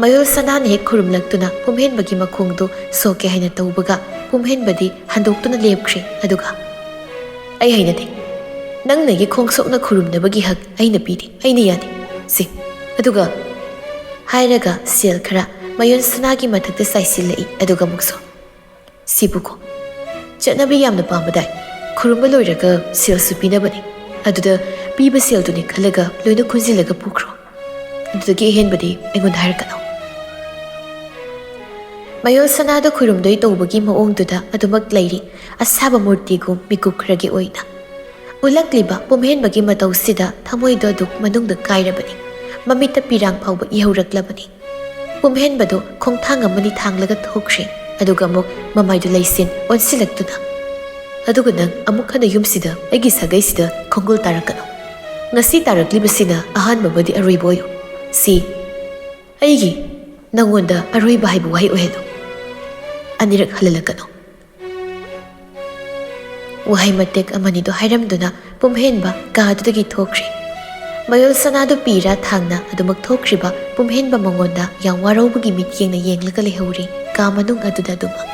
ꯃꯌꯣꯜ ꯁꯅꯥꯅ ꯍꯦꯛ ꯈꯨꯔꯨꯝꯂꯛꯇꯨꯅ ꯄꯨꯝꯍꯦꯟꯕꯒꯤ ꯃꯈꯣꯡꯗꯨ ꯁꯣꯛꯀꯦ ꯍꯥꯏꯅ ꯇꯧꯕꯒ, ꯄꯨꯝꯍꯦꯟꯕꯗꯤ ꯍꯟꯗꯣꯛꯇꯨꯅ ꯂꯦꯞꯈ꯭ꯔꯦ꯫ ꯑꯗꯨꯒ, "ꯑꯩ ꯍꯩꯅꯗꯦ꯫ ꯅꯪꯅ ꯑꯩꯒꯤ ꯈꯣꯡ ꯁꯣꯛꯅ ꯈꯨꯔꯨꯝꯅꯕꯒꯤ ꯍꯛ ꯑꯩꯅ ꯄꯤꯗꯦ, ꯑꯩꯅ ꯌꯥꯗꯦ꯫ ꯁꯦ, ꯑꯗꯨꯒ," ꯍꯥꯏꯔꯒ ꯁꯦꯜ ꯈꯔ ꯃꯌꯣꯜ ꯁꯅꯥꯒꯤ ꯃꯊꯛꯇ ꯆꯥꯏꯁꯤꯜꯂꯛꯏ꯫ ꯑꯗꯨꯒ ꯑꯃꯨꯛꯁꯨ, "ꯁꯤꯕꯨꯀꯣ, ꯆꯠꯅꯕꯤ ꯌꯥꯝꯅ ꯄꯥꯝꯕꯗꯥꯏ? ꯈꯨꯔꯨꯝꯕ ꯂꯣꯏꯔꯒ ꯁꯦꯜꯁꯨ ꯄꯤꯅꯕꯅꯤ꯫ ꯑꯗꯨꯗ ꯄꯤꯕ ꯁꯦꯜꯗꯨꯅꯤ ꯈꯜꯂꯒ ꯂꯣꯏꯅ ꯈꯨꯟꯖꯤꯜꯂꯒ ꯄꯨꯈ꯭ꯔꯣ꯫ ꯑꯗꯨꯗꯒꯤ ꯑꯍꯦꯟꯕꯗꯤ ꯑꯩꯉꯣꯟꯗ ꯍꯥꯏꯔꯛꯀꯅꯨ꯫" ꯃꯌꯣꯜ ꯁꯅꯥꯗ ꯈꯨꯔꯨꯝꯗꯣꯏ ꯇꯧꯕꯒꯤ ꯃꯑꯣꯡꯗꯨꯗ ꯑꯗꯨꯃꯛ ꯂꯩꯔꯤ꯫ ꯑꯁꯥꯕ ꯃꯨꯔꯇꯤꯒꯨꯝ ꯃꯤꯀꯨꯞ ꯈꯔꯒꯤ ꯑꯣꯏꯅ ꯎꯠꯂꯛꯂꯤꯕ ꯄꯨꯝꯍꯦꯟꯕꯒꯤ ꯃꯇꯧꯁꯤꯗ ꯊꯃꯣꯏꯗꯣ ꯑꯗꯨꯛ ꯃꯅꯨꯡꯗ ꯀꯥꯏꯔꯕꯅꯤ꯫ ꯃꯃꯤꯠꯇ ꯄꯤꯔꯥꯡ ꯐꯥꯎꯕ ꯏꯍꯧꯔꯛꯂꯕꯅꯤ꯫ ꯄꯨꯝꯍꯦꯟꯕꯗꯨ ꯈꯣꯡꯊꯥꯡ ꯑꯃꯅꯤ ꯊꯥꯡꯂꯒ ꯊꯣꯛꯈ꯭ꯔꯦ꯫ ꯑꯗꯨꯒ ꯑꯃꯨꯛ ꯃꯃꯥꯏꯗꯨ ꯂꯩꯁꯤꯟ ꯑꯣꯟꯁꯤꯜꯂꯛꯇꯨꯅ, "ꯑꯗꯨꯒ ꯅꯪ ꯑꯃꯨꯛ ꯍꯟꯅ ꯌꯨꯝꯁꯤꯗ ꯑꯩꯒꯤ ꯁꯥꯒꯩꯁꯤꯗ ꯈꯣꯡꯒꯨꯜ ꯇꯥꯔꯛꯀꯅꯨ꯫ ꯉꯁꯤ ꯇꯥꯔꯛꯂꯤꯕꯁꯤꯅ ꯑꯍꯥꯟꯕ ꯑꯃꯗꯤ ꯑꯔꯣꯏꯕ ꯑꯣꯏꯌꯨ꯫ ꯁꯤ ꯑꯩꯒꯤ ꯅꯪꯉꯣꯟꯗ ꯑꯔꯣꯏꯕ ꯍꯥꯏꯕ ꯋꯥꯍꯩ ꯑꯣꯏꯍꯜꯂꯨ꯫ ꯑꯅꯤꯔꯛ ꯍꯜꯍꯜꯂꯛꯀꯅꯨ꯫" ꯋꯥꯍꯩ ꯃꯇꯦꯛ ꯑꯃꯅꯤꯗꯨ ꯍꯥꯏꯔꯝꯗꯨꯅ ꯄꯨꯝꯍꯦꯟꯕ ꯀꯥꯗꯨꯗꯒꯤ ꯊꯣꯛꯈ꯭ꯔꯦ꯫ ꯃꯌꯣꯜ ꯁꯅꯥꯗꯨ ꯄꯤꯔꯥ ꯊꯥꯡꯅ ꯑꯗꯨꯃꯛ ꯊꯣꯛꯈ꯭ꯔꯤꯕ ꯄꯨꯝꯍꯦꯟꯕ ꯃꯉꯣꯟꯗ ꯌꯥꯝ ꯋꯥꯔꯧꯕꯒꯤ ꯃꯤꯠꯌꯦꯡꯅ ꯌꯦꯡꯂꯒ ꯂꯩꯍꯧꯔꯤ ꯀꯥ ꯃꯅꯨꯡ ꯑꯗꯨꯗ ꯑꯗꯨꯃꯛ꯫